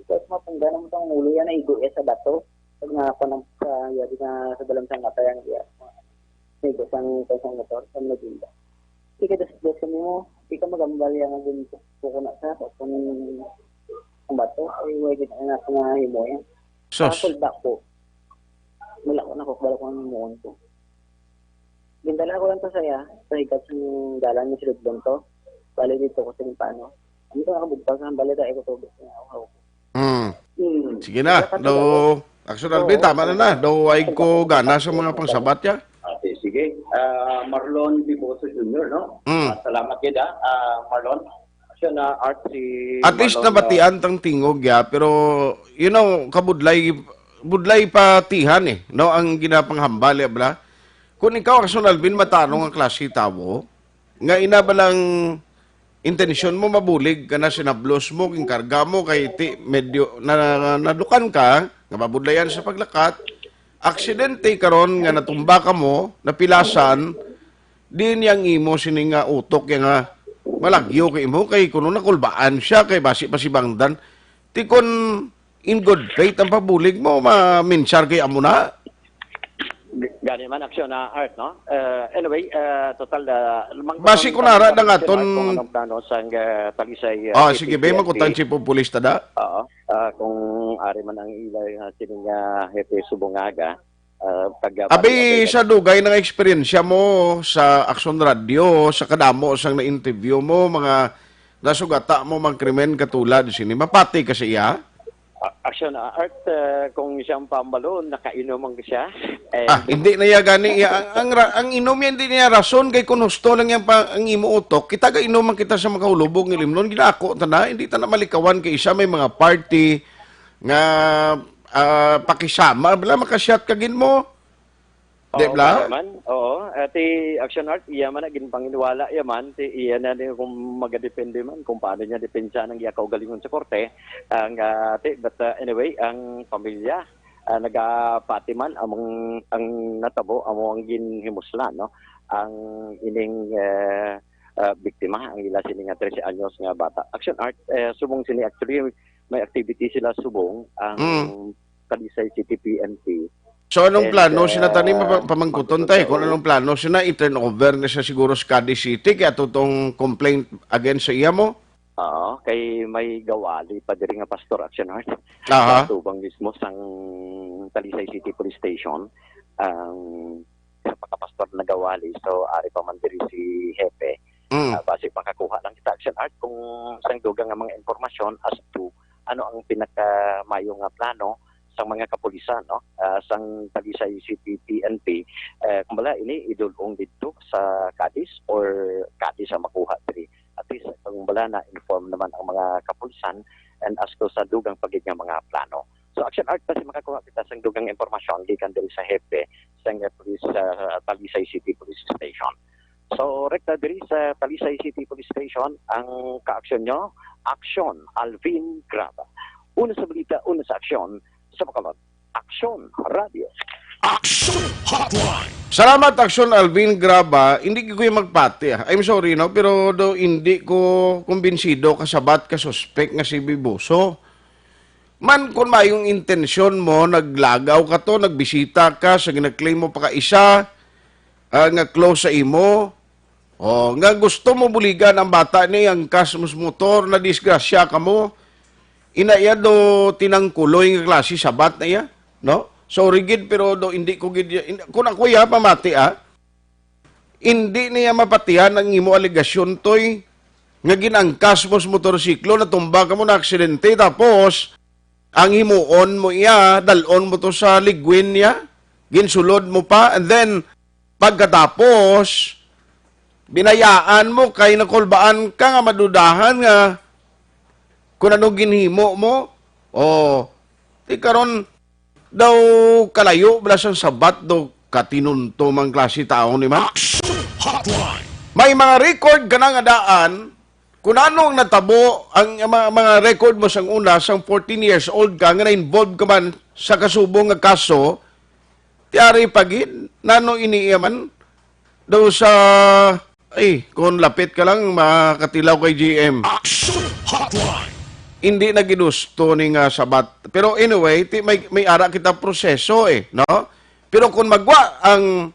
Ikaw, mapungga naman tong ulo yan, naigo iya sa bato. Pag nga ako nang sa, yadi nga sa dalam sang matay ang iya. Naigo sang, sang motor, sa Maguinda. Di ka das-das kami mo, di ka magambal yan ang ginto. Kuko na sa, kung ang bato, ay, way din ang ako nga himo yan. Sus. Sa sulda ko, wala ko nakukbal kung ang himuon ko. Gindala ko lang to sa iya, sa higat sa dalan ni Silid Bonto. Bali dito ko sa Limpano. Ano to, nakabugtang sa hambal, dahil ko tubig na ako. Hmm. Hmm. Sige na, Dapat do, ikaw. Action Alvin, Oo. Tama na na. Do, ay ko gana sa mga pangsabat ya. Ah, sige, sige. Ah, Marlon Diboso Junior, no? Hmm. Ah, salamat gid, ah, ah, Marlon. Siya na art si At least Marlon, nabatian ah, tang tingog ya, pero, you know, kabudlay, budlay patihan eh, no, ang ginapanghambal, eh, bala. Kung ikaw, Action Alvin, matarong ang klase tawo, nga ina ba lang intensyon mo mabulig ka na, sinablos mo, ginkarga mo, kay ti, medyo na, na, nadukan ka, nga mabudlayan sa paglakat, aksidente karon nga natumba ka mo, napilasan, di niya ang imo sini nga utok ya nga malagyo kay imo, kay kuno nakulbaan siya, kay basi pa si Bangdan. Ti kun in good faith ang pabulig mo, maminsar kay amo na. G-, gani man, Action, ah, Art, no? Eh, anyway, eh, total, ah, mang-, Basi ang ko nara tanong na nga Action Art ton kung anong plano sang, eh, Talisay, eh, Ah, City sige, be, P N P. Magkutang chief of police ta da. Oo. Ah, kung ari man ang ila nga sining, ah, hepe subong nga aga, ah, pag, ah, Abi, balik-balik sa dugay nga eksperyensya mo sa Action Radio, sa kadamo sang na-interview mo, mga nasugata mo, mga krimen katulad sini, mapati ka sa iya? A-, Action, ah, Art, ah, kung siyang pambalon, nakainom man siya. Eh, Ah, hindi na iya gani iya. Ang, ang ra-, ang inom niya, hindi niya rason kay kung husto lang yang pa, ang imo utok, kita ga inom man kita sa makahulubog nga limnon, ginako ta na, hindi ta na malikawan kay isa may mga party nga, ah, pakisama, bala, makashot ka gid mo. Di Oo, bala? Kaya man. Oo. Ati Action Art, iya man na ginpanginiwala iya man, ti iya na din kung magadepende man, kung paano niya depensa ang iya kaugalingon sa korte. Ang, ah, ti, but, ah, anyway, ang pamilya, ah, nagapati man among ang natabo, amo ang ginhimuslan, no? Ang ining, eh, ah, biktima, ang ila sini nga trese anyos nga bata. Action Art, eh, subong sini actually, may activity sila subong, ang Mm. Talisay City P N P. So, anong And, plano sina tani uh, mapa-, pamangkuton tay kung anong plano sina, i-turn over na siya siguro sa Cadiz City kay ato tong complaint against sa iya mo? Oo, kay may gawali pa diri nga pastor, Action Art. Aha. Sa tubang mismo sang Talisay City Police Station, ang sa pagkapastor nagawali. So, ari pa man diri si Hepe. Mm. Ah, basi makakuha lang kita, Action Art, kung sang dugang nga mga impormasyon as to ano ang pinakamayo nga plano sang mga kapulisan, no? Ah, sang Talisay City P N P, eh, kung bala ini idul-ong didto sa Cadiz or Cadiz ang makuha diri. At least, kung bala na-inform naman ang mga kapulisan and as to sa dugang pa gid nga mga plano. So, Action Art, basi makakuha kita sang dugang impormasyon gikan diri sa hepe sang, eh, police, ah, Talisay City Police Station. So, rekta diri sa Talisay City Police Station, ang kaaksyon nyo, Aksyon Alvin Graba. Una sa balita, una sa aksyon, sa Bacolod. Aksyon Radio. Action Hotline. Salamat, Aksyon Alvin Graba. Hindi ko yung magpati, ah. I'm sorry, no? Pero do, hindi ko kumbinsido kasabat ka suspek nga si Bibuso. Man, kung mayong intensyon mo, naglagaw ka to, nagbisita ka sa ginaklaim mo pa ka isa, ah, nga close sa imo, oh, nga gusto mo buligan ang bata ni ang kas mo sa motor, na disgrasya ka mo, ina iya do tinangkuloy nga klase sabat na iya, no? Sorry gid, pero do hindi ko gid, in-, kung ako iya pamati, ah, hindi niya mapatihan ang imo alegasyon, Toy, nga ginangkas mo sa motorsiklo, natumba ka mo na aksidente, tapos ang himuon mo iya, dalon mo to sa ligwin niya, ginsulod mo pa, and then, pagkatapos, binayaan mo kay nakulbaan ka nga madudahan nga kung ano ginhimo mo. O, ti karon, daw kalayo bala sang sabat do katinunto mang klase tawo ni man. Action Hotline. May mga record ka na nga daan, kung ano ang natabo, ang mga, mga record mo sang una, sang fourteen years old ka, nga na-involve ka man sa kasubong nga kaso, ti ari pa gid, nano ini iya man? Daw sa, ay, kung lapit ka lang, makatilaw kay G M. Action Hotline. Hindi na ginusto ni nga sabat. Pero anyway, ti, may, may ara kita proseso eh, no? Pero kung magwa ang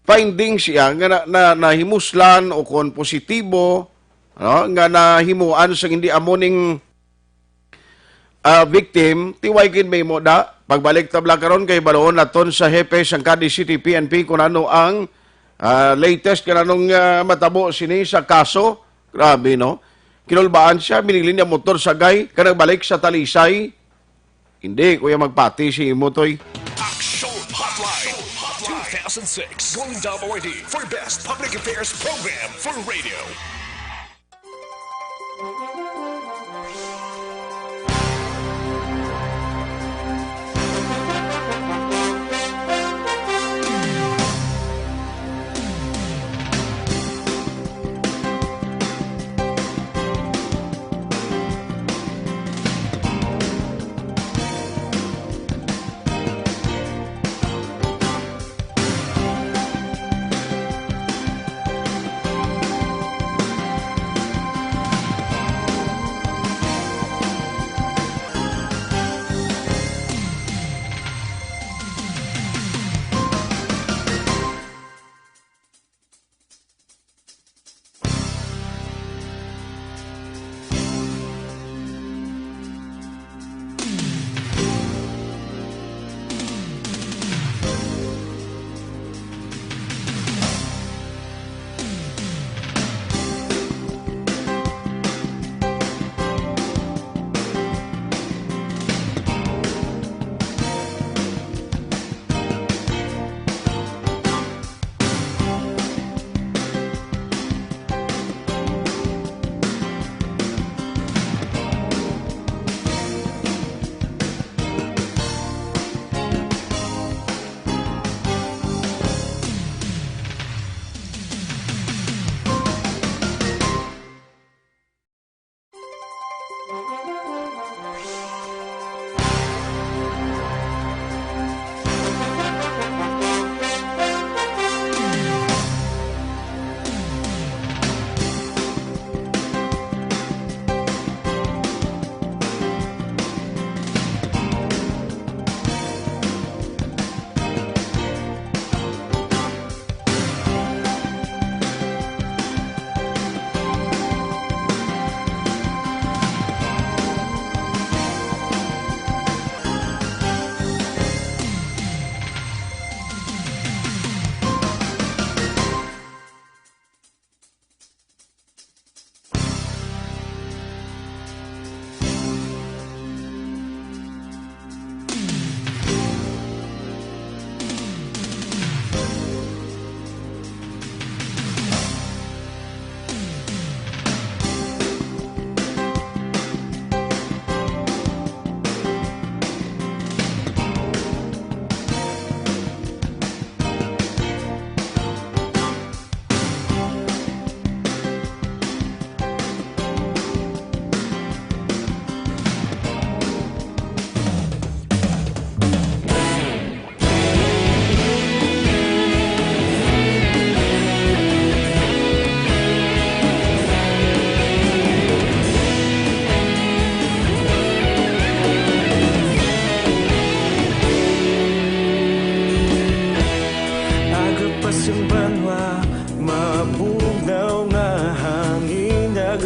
findings siya nga na, na, nahimuslan o kung positibo, no, nga nahimuan sa hindi amo ning, ah, victim, ti way gid may mo da. Pagbalik tabla karon kay baloon naton sa hepe sang Cadiz City P N P kung ano ang, ah, latest kung anong, ah, matabo sini sa kaso. Grabe, no? Kinulbaan siya, binili niya motor sa gay, ka nagbalik sa Talisay. Hindi, kuya, magpati si imo, Toy. Action Hotline two thousand six Golden Dome Awardee for Best Public Affairs Program for Radio.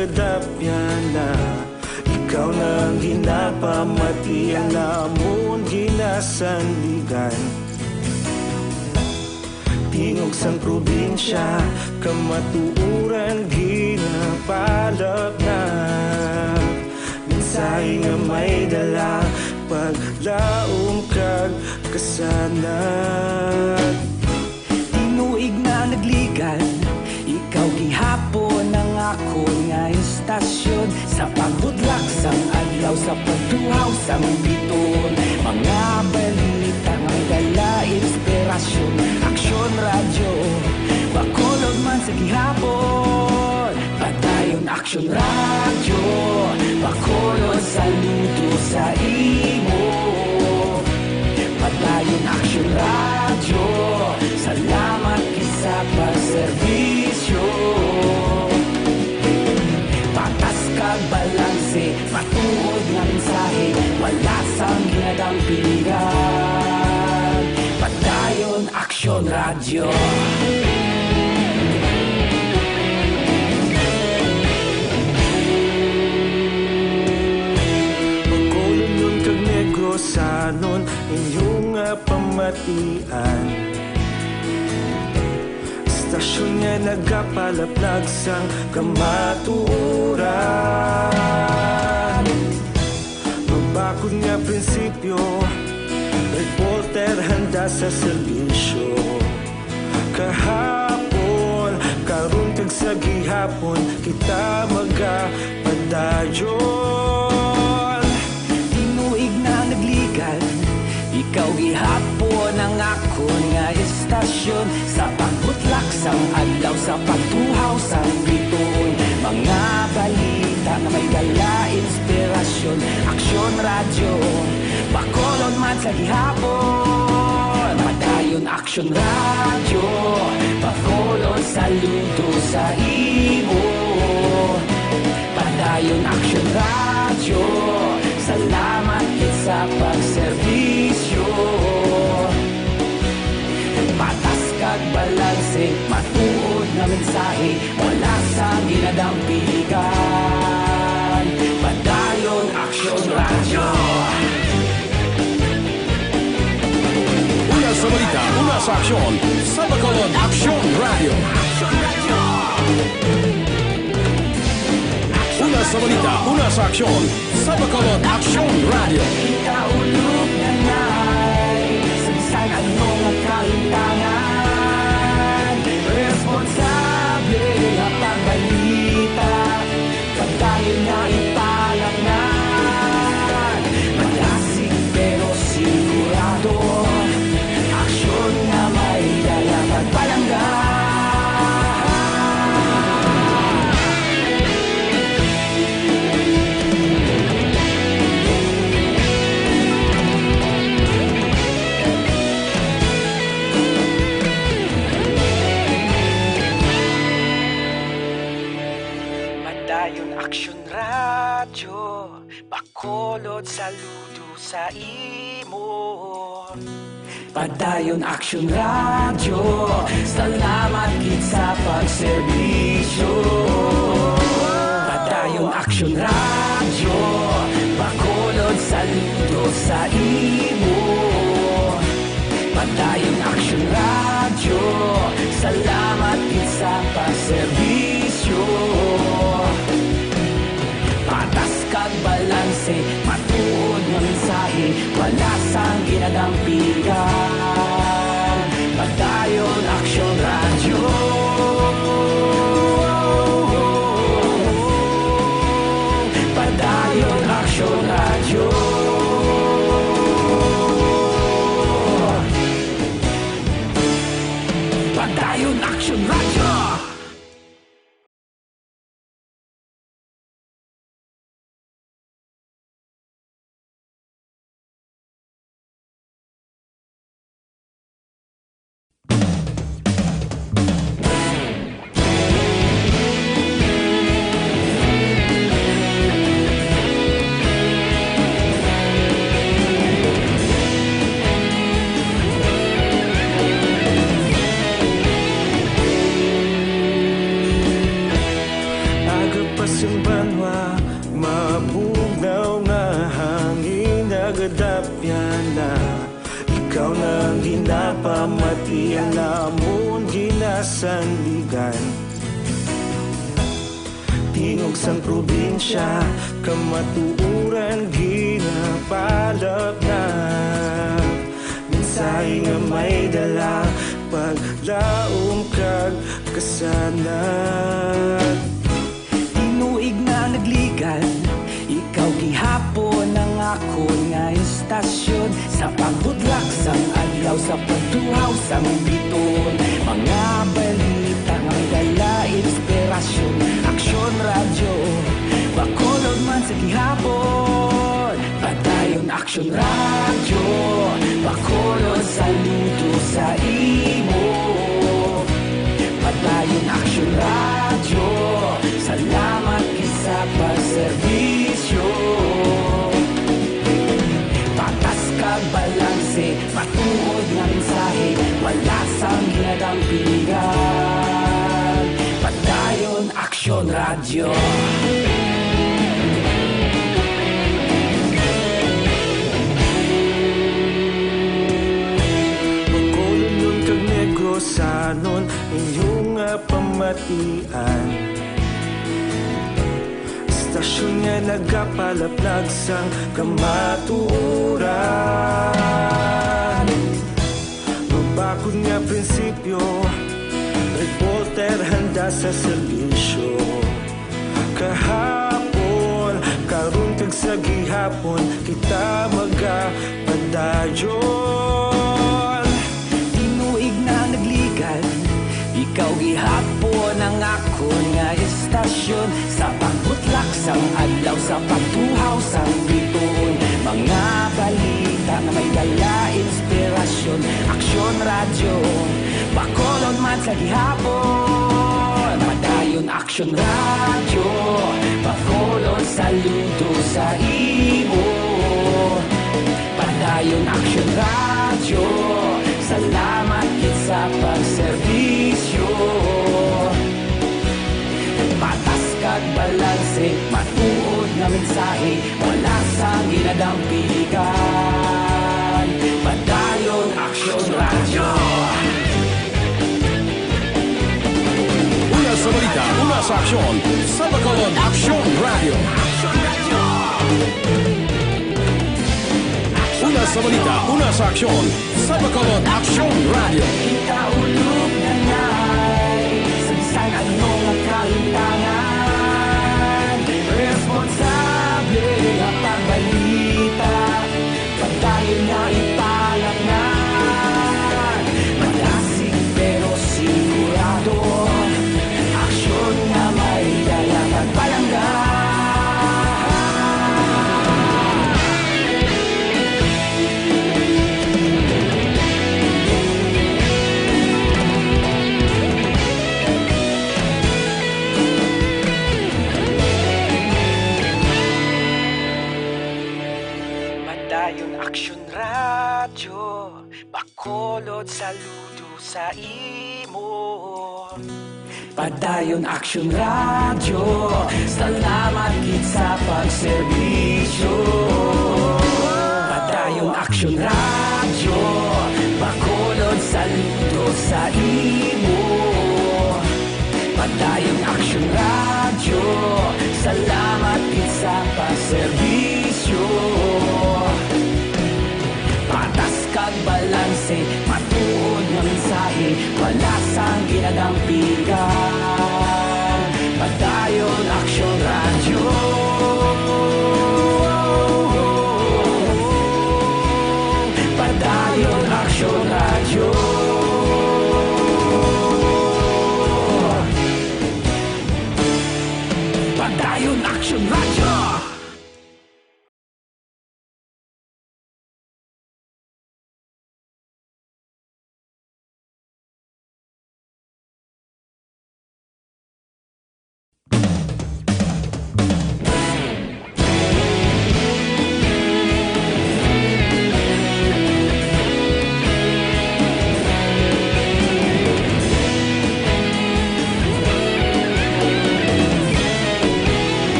Kadapyan na, ikaw na ang ginapamati, ang namon ginasandigan. Tingog sang probinsya, kamatuoran ginapalapnag. Mensahe nga may dala, paglaom kag kasanag. Tinuig na nagligan, ikaw gihapon ang akon nga istasyon. Sa pagbudlak sang adlaw, sa pagtuhaw sang biton, mga balita nga may dala inspirasyon. Aksyon Radyo, Bacolod man sa gihapon. Padayon Aksyon Radyo, Bacolod, saludo sa imo. Padayon Aksyon Radyo, salamat gid sa pagserbisyo. Patas kag balanse, matuod nga mensahe, wala sang ginadampigan. Padayon Aksyon Radyo. Bacolodnon kag Negrosanon, inyo nga pamatian. Istasyon nga nagapalaplag sang kamatuoran. Mabakod nga prinsipyo, reporter handa sa serbisyo. Kahapon, karon kag sa gihapon, kita magapadayon. Tinuig na nagligan, ikaw gihapon ang akon nga istasyon. Sa pagbutlak sang adlaw, sa pagtuhaw sang bituon, mga balita nga may dala inspirasyon. Aksyon Radyo, Bacolod man sa gihapon. Padayon Aksyon Radyo, Bacolod, saludo sa imo. Padayon Aksyon Radyo, salamat gid sa pagserbisyo. Patas kag balanse, matuod nga mensahe, wala sang ginadampigan. Padayon Aksyon Radyo. Una sa balita, una sa aksyon, sa Bacolod Aksyon Radyo. Una sa balita, una sa aksyon, sa Bacolod Aksyon Radyo. Ikaulog na nay, sa bisan ano nga kalimtangan, responsable nga pagbalita. Padayon na ipalangnan, malasig pero sigurado. Aksyon nga may dala pagpalangga. Padayon Aksyon Radyo, Bacolod, saludo sa imo. Padayon Aksyon Radyo, salamat gid sa pagserbisyo. Padayon Aksyon Radyo, Bacolod, saludo sa imo. Padayon Aksyon Radyo, salamat gid sa pagserbisyo. Patas kag balanse, matuod nga mensahe, wala sang ginadampigan. Padayon Aksyon Radyo. Banwa, mabugnaw nga hangin nagadapyan na. Ikaw na ang ginapamati, ang amon ginasandigan. Tingog sang probinsya, kamatuoran ginapalapnap. Mensahe nga may dala, paglaom kag kasanag. Tinuig na nagligan, ikaw gihapon ang akon nga istasyon. Sa pagbutlak sang adlaw, sa pagtuhaw sang biton, mga balita nga may dala inspirasyon. Aksyon Radyo, Bacolod man sa gihapon. Padayon Aksyon Radyo, Bacolod, saludo sa imo. Padayon Aksyon Radyo, salamat gid sa pagserbisyo. Patas kag balanse, matuod nga mensahe, wala sang ginadampigan. Padayon Aksyon Radyo. Bacolodnon kag Negrosanon, inyo nga pamatian. Istasyon nga nagapalaplag sang kamatuoran. Mabakod nga prinsipyo, reporter handa sa serbisyo. Kahapon, karon kag sa gihapon, kita magapadayon. Tinuig na nagligan, ikaw gihapon ang akon nga istasyon. Sa pagbutlak sang adlaw, sa pagtuhaw sang biton, mga balita nga may dala inspirasyon. Aksyon Radyo, Bacolod man sa gihapon. Padayon Aksyon Radyo, Bacolod, saludo sa imo. Padayon Aksyon Radyo, salamat gid sa pagserbisyo. Patas kag balanse, matuod nga mensahe, wala sang ginadampigan. Padayon Aksyon Radyo. Una sa balita, una sa aksyon, sa Bacolod Aksyon Radyo. Una sa balita, una sa aksyon, sa Bacolod Aksyon Radyo. Kita ulog na ngay, sa bisan ano nga kalimtangan, responsable nga pagbalita, padayon nga ipalapngan. Malasig pero sigurado, aksyon nga may dala kag palangga. Padayon Aksyon Radyo, Bacolod, saludo sa imo. Padayon Aksyon Radyo, salamat gid sa pagserbisyo. Padayon Aksyon Radyo, Bacolod, saludo sa imo. Padayon Aksyon Radyo, salamat gid sa pagserbisyo. Patas kag balanse, matuod nga mensahe, wala sang ginadampigan. Padayon Aksyon Radyo. Padayon Aksyon Radyo. Padayon Aksyon Radyo.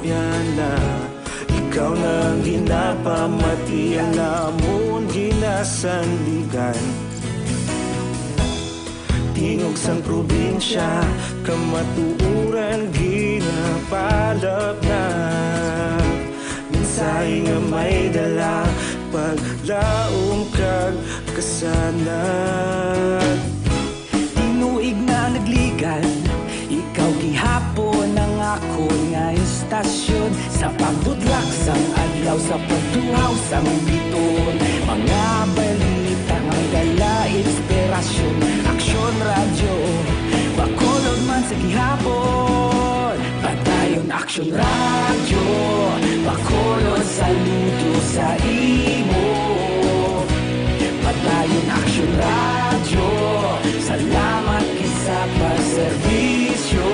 Yana, ikaw na ang ginapamati, ang amon ginasandigan. Tingog sang probinsya, kamatuoran ginapalapnap. Mensahe nga may dala, paglaom kag kasanag. Tinuig na nagligan, ikaw gihapon ang akon nga estasyon. Sa pagbudlak sang adlaw, sa pagtuhaw sang bituon, mga balita nga may dala inspirasyon. Aksyon Radyo, Bacolod man sa gihapon. Padayon Aksyon Radyo, Bacolod, saludo sa imo. Padayon Aksyon Radyo, salamat gid sa pagserbisyo.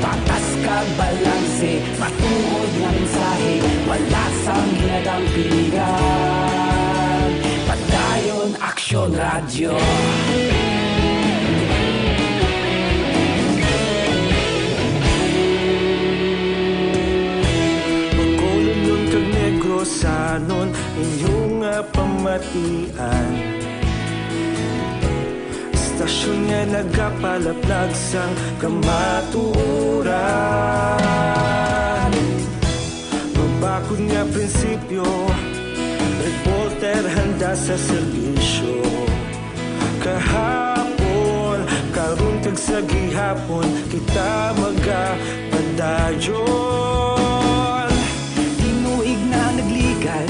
Patas kag balanse, matuod nga mensahe, wala sang ginadampigan. Padayon Aksyon Radyo. Bacolodnon kag Negrosanon, inyo nga pamatian. Estasyon nga nagapalaplag sang kamatuoran. Mabakod nga prinsipyo, reporter handa sa serbisyo. Kahapon, karon kag sa gihapon, kita magapadayon. Tinuig na nagligan,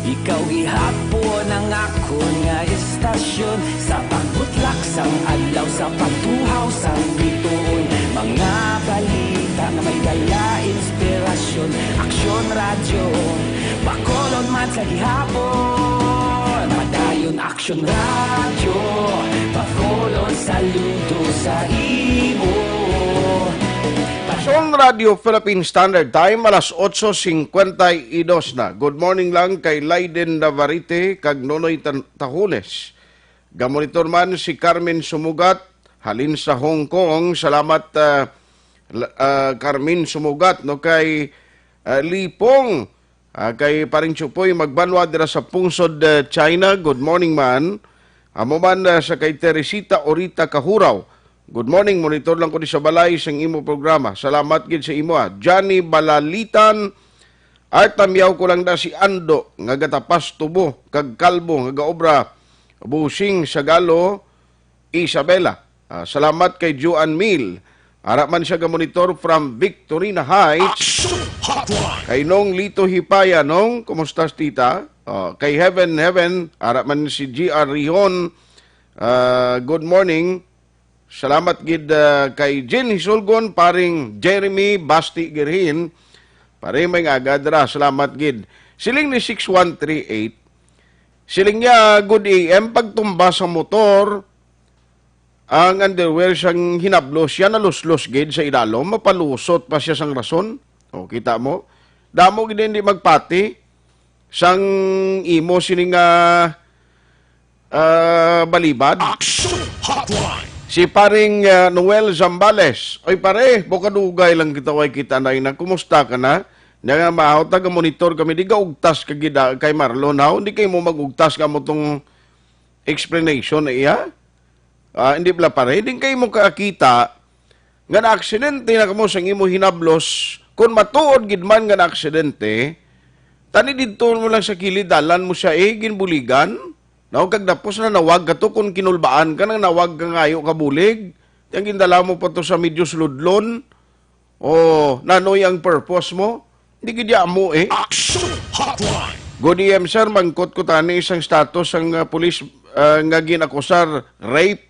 ikaw gihapon ang akon nga estasyon. Sa pagbutlak sang adlaw, sa pagtuhaw sang bituon, mga balita nga may dala inspirasyon. Aksyon Radyo, Bacolod man sa gihapon. Padayon Aksyon Radyo, Bacolod, saludo sa imo. Aksyon Radyo Philippine Standard Time, alas otso cincuenta y dos na. Good morning lang kay Laiden Navarrete kag Nonoy Tan-, Tahones. Gamonitor man si Carmen Sumugat, halin sa Hong Kong. Salamat, ah, la-, ah, Carmen Sumugat, no, kay, ah, Lipong, ah, kay Paring Chupoy Magbanwa dira sa Pungsod, ah, China. Good morning man. Amo man, ah, sa kay Teresita Orita Kahuraw. Good morning, monitor lang ko di sa balay sang imo programa. Salamat gid sa imo, ah. Johnny Balalitan, Art, tamyaw ko lang na si Ando nga gatapas tubo kag kalbo nga gaobra busing sa Galo, Isabela. Ah, salamat kay Joan Mil. Ara man siya gamonitor from Victorina Heights. Action Hotline. Kay Nong Lito Hipaya, Nong, kumusta, tita? Ah, kay Heaven Heaven, ara man si G R Rihon. Ah, good morning. Salamat gid, ah, kay Jean Hisulgon, Paring Jeremy Basti Girhin. Pare, may nga aga dira. Salamat gid. Siling ni six one three eight, siling niya, "Good A M, pagtumba sa motor, ang underwear siyang hinablos, siya naluslos gid sa idalom, mapalusot pa siya sang rason." O, kita mo? Damo gid hindi magpati sang imo sining, ah, ah, balibad. Action Hotline. Si Paring, ah, Noel Zambales. Oy, pare, bukadugay lang kita way kita na ina. Kumusta ka na? Nga nga maaw, taga-monitor kami. Di gaugtas ka gid, ah, kay Marlon, ha? Hindi kayo mo mag-ugtas ka mo tong explanation na iya? Ah, hindi pala, pare. Hindi kayo mo kakita nga naaksidente na kamo sang imo hinablos. Kung matuod gid man nga naaksidente, tani didto mo lang sa kilid, dalan mo siya, eh, ginbuligan. No, kag tapos na nawag ka to, kung kinulbaan ka nang nawag ka ngayo ka bulig, yang gindala mo pa to sa medyo suludlon. O, nanoy ang purpose mo? Di gid ya mo, eh. Action Hotline. Good A M, sir. Mangkot ko tani isang status sang, ah, pulis, ah, nga ginakusar, rape.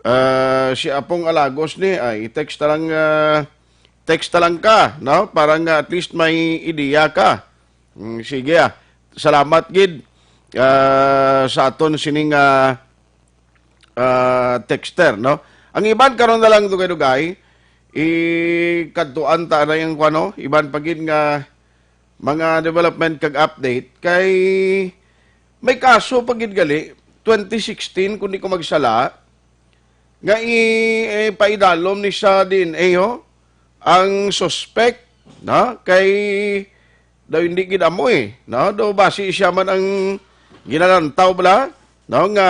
Ah, si Apong Alagos ni, ay, i-text ta lang, ah, text ta lang ka, no? Para nga at least may ideya ka. Mm, sige, ah. Salamat gid, ah, sa aton sining, ah, ah, texter, no? Ang iban karon na lang dugay-dugay, ikadtuan ta na yung, ano, iban pa gid nga mga development kag update kay may kaso pa gid gali, twenty sixteen, kung di ko magsala, nga i-, eh, paidalom ni sa D N A, ho? ang suspect, no? Kay daw hindi gid amo, eh, no? Daw basi siya man ang ginalantaw bala, no, nga,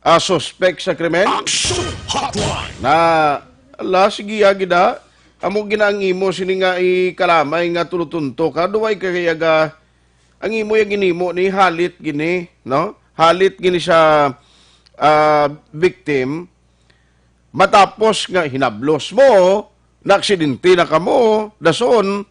ah, suspect sa krimen. Action Hotline. Na, ala, sige, ah, gid, ah. Amo gid ang imo sini nga ikalamay nga tulutunto ka, duway ka kaya ga, ang imo yung ginimo ni halit gini, no? Halit gini sa, ah, victim. Matapos nga hinablos mo, naaksidente na kamo, dason,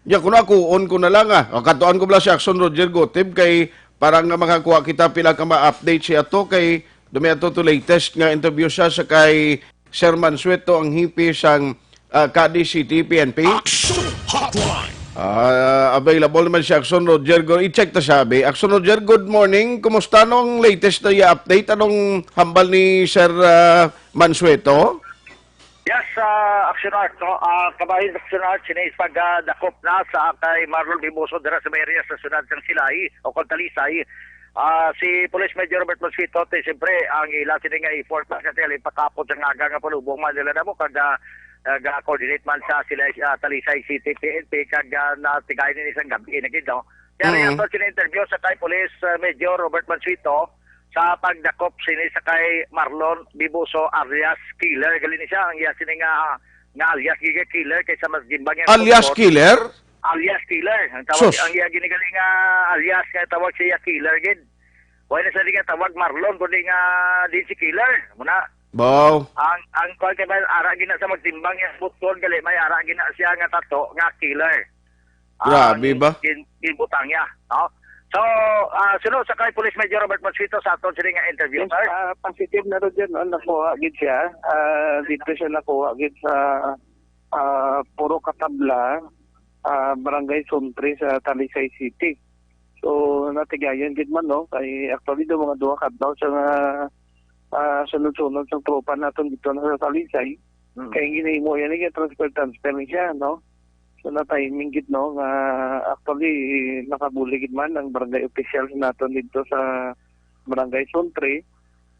ya kuno akuon ko na lang, ah. O, katuan ko bala si Action Roger Gotib kay para nga makakuha kita pila ka ma-update siya to kay dumi ato to latest nga interview siya sa kay Sir Mansueto ang hipi sang, ah, Cadiz City P N P. Action Hotline. Ah, available naman si Action Roger. Go, i-check ta siya, abi. Action Roger, good morning. Kumusta nung latest na iya update? Anong hambal ni Sir, ah, Mansueto? Yes, ah, Action Art, no? Ah, kabahin sa Action Art, sinis pagdakop na sa kay Marlon Biboso dira sa may area sa siyudad sang Silay o kag Talisay. Ah, si Police Major Robert Mosquito, ti siyempre, ang ila sini nga effort pa sa tila ipakapot sa aga nga palubong man nila namo kag, ah, ah, ga-coordinate man sa sila, ah, Talisay City P N P kag, ah, natigay ni isang gabi na gid, no? Kaya rin Mm. ato sila interview sa kay Police, ah, Major Robert Mansueto sa pagdakop sini sa kay Marlon Biboso alias Killer. Gali ni siya, ang iya sini nga, nga alias giga Killer kaysa mas gimbang yang Alias doktor. Killer? Alias Killer. Ang tawag, Sus. ang iya gini gali nga alias nga tawag siya Killer gid. Wala na sa di nga tawag Marlon, kundi nga din si Killer. Muna, Wow. ang, ang kwan kay may ara gina sa magtimbang yung bukton, gali may ara gina siya nga tato nga Killer. Grabe Ang ba? gin-, ginbutang niya, no? So, ah, sunod sa kay Police Major Robert Mosquito sa aton sini nga interview, Yes, sir. ah, positive na ro dyan, no? Nakuha gid siya. Ah, dito siya nakuha gid sa, ah, Puro Katabla, ah, Barangay Suntre sa Talisay City. So, natigayon gid man, no? Kay actually, do mga duha ka adlaw siya nga, ah, sunod-sunod sa tropa naton dito na sa Talisay. Mm. Kay ginahimo yan, eh, transfer, transfer ni siya, no? So, na-timing gid, no, nga actually, nakabulig gid man ang barangay officials naton dito sa Barangay Zone three.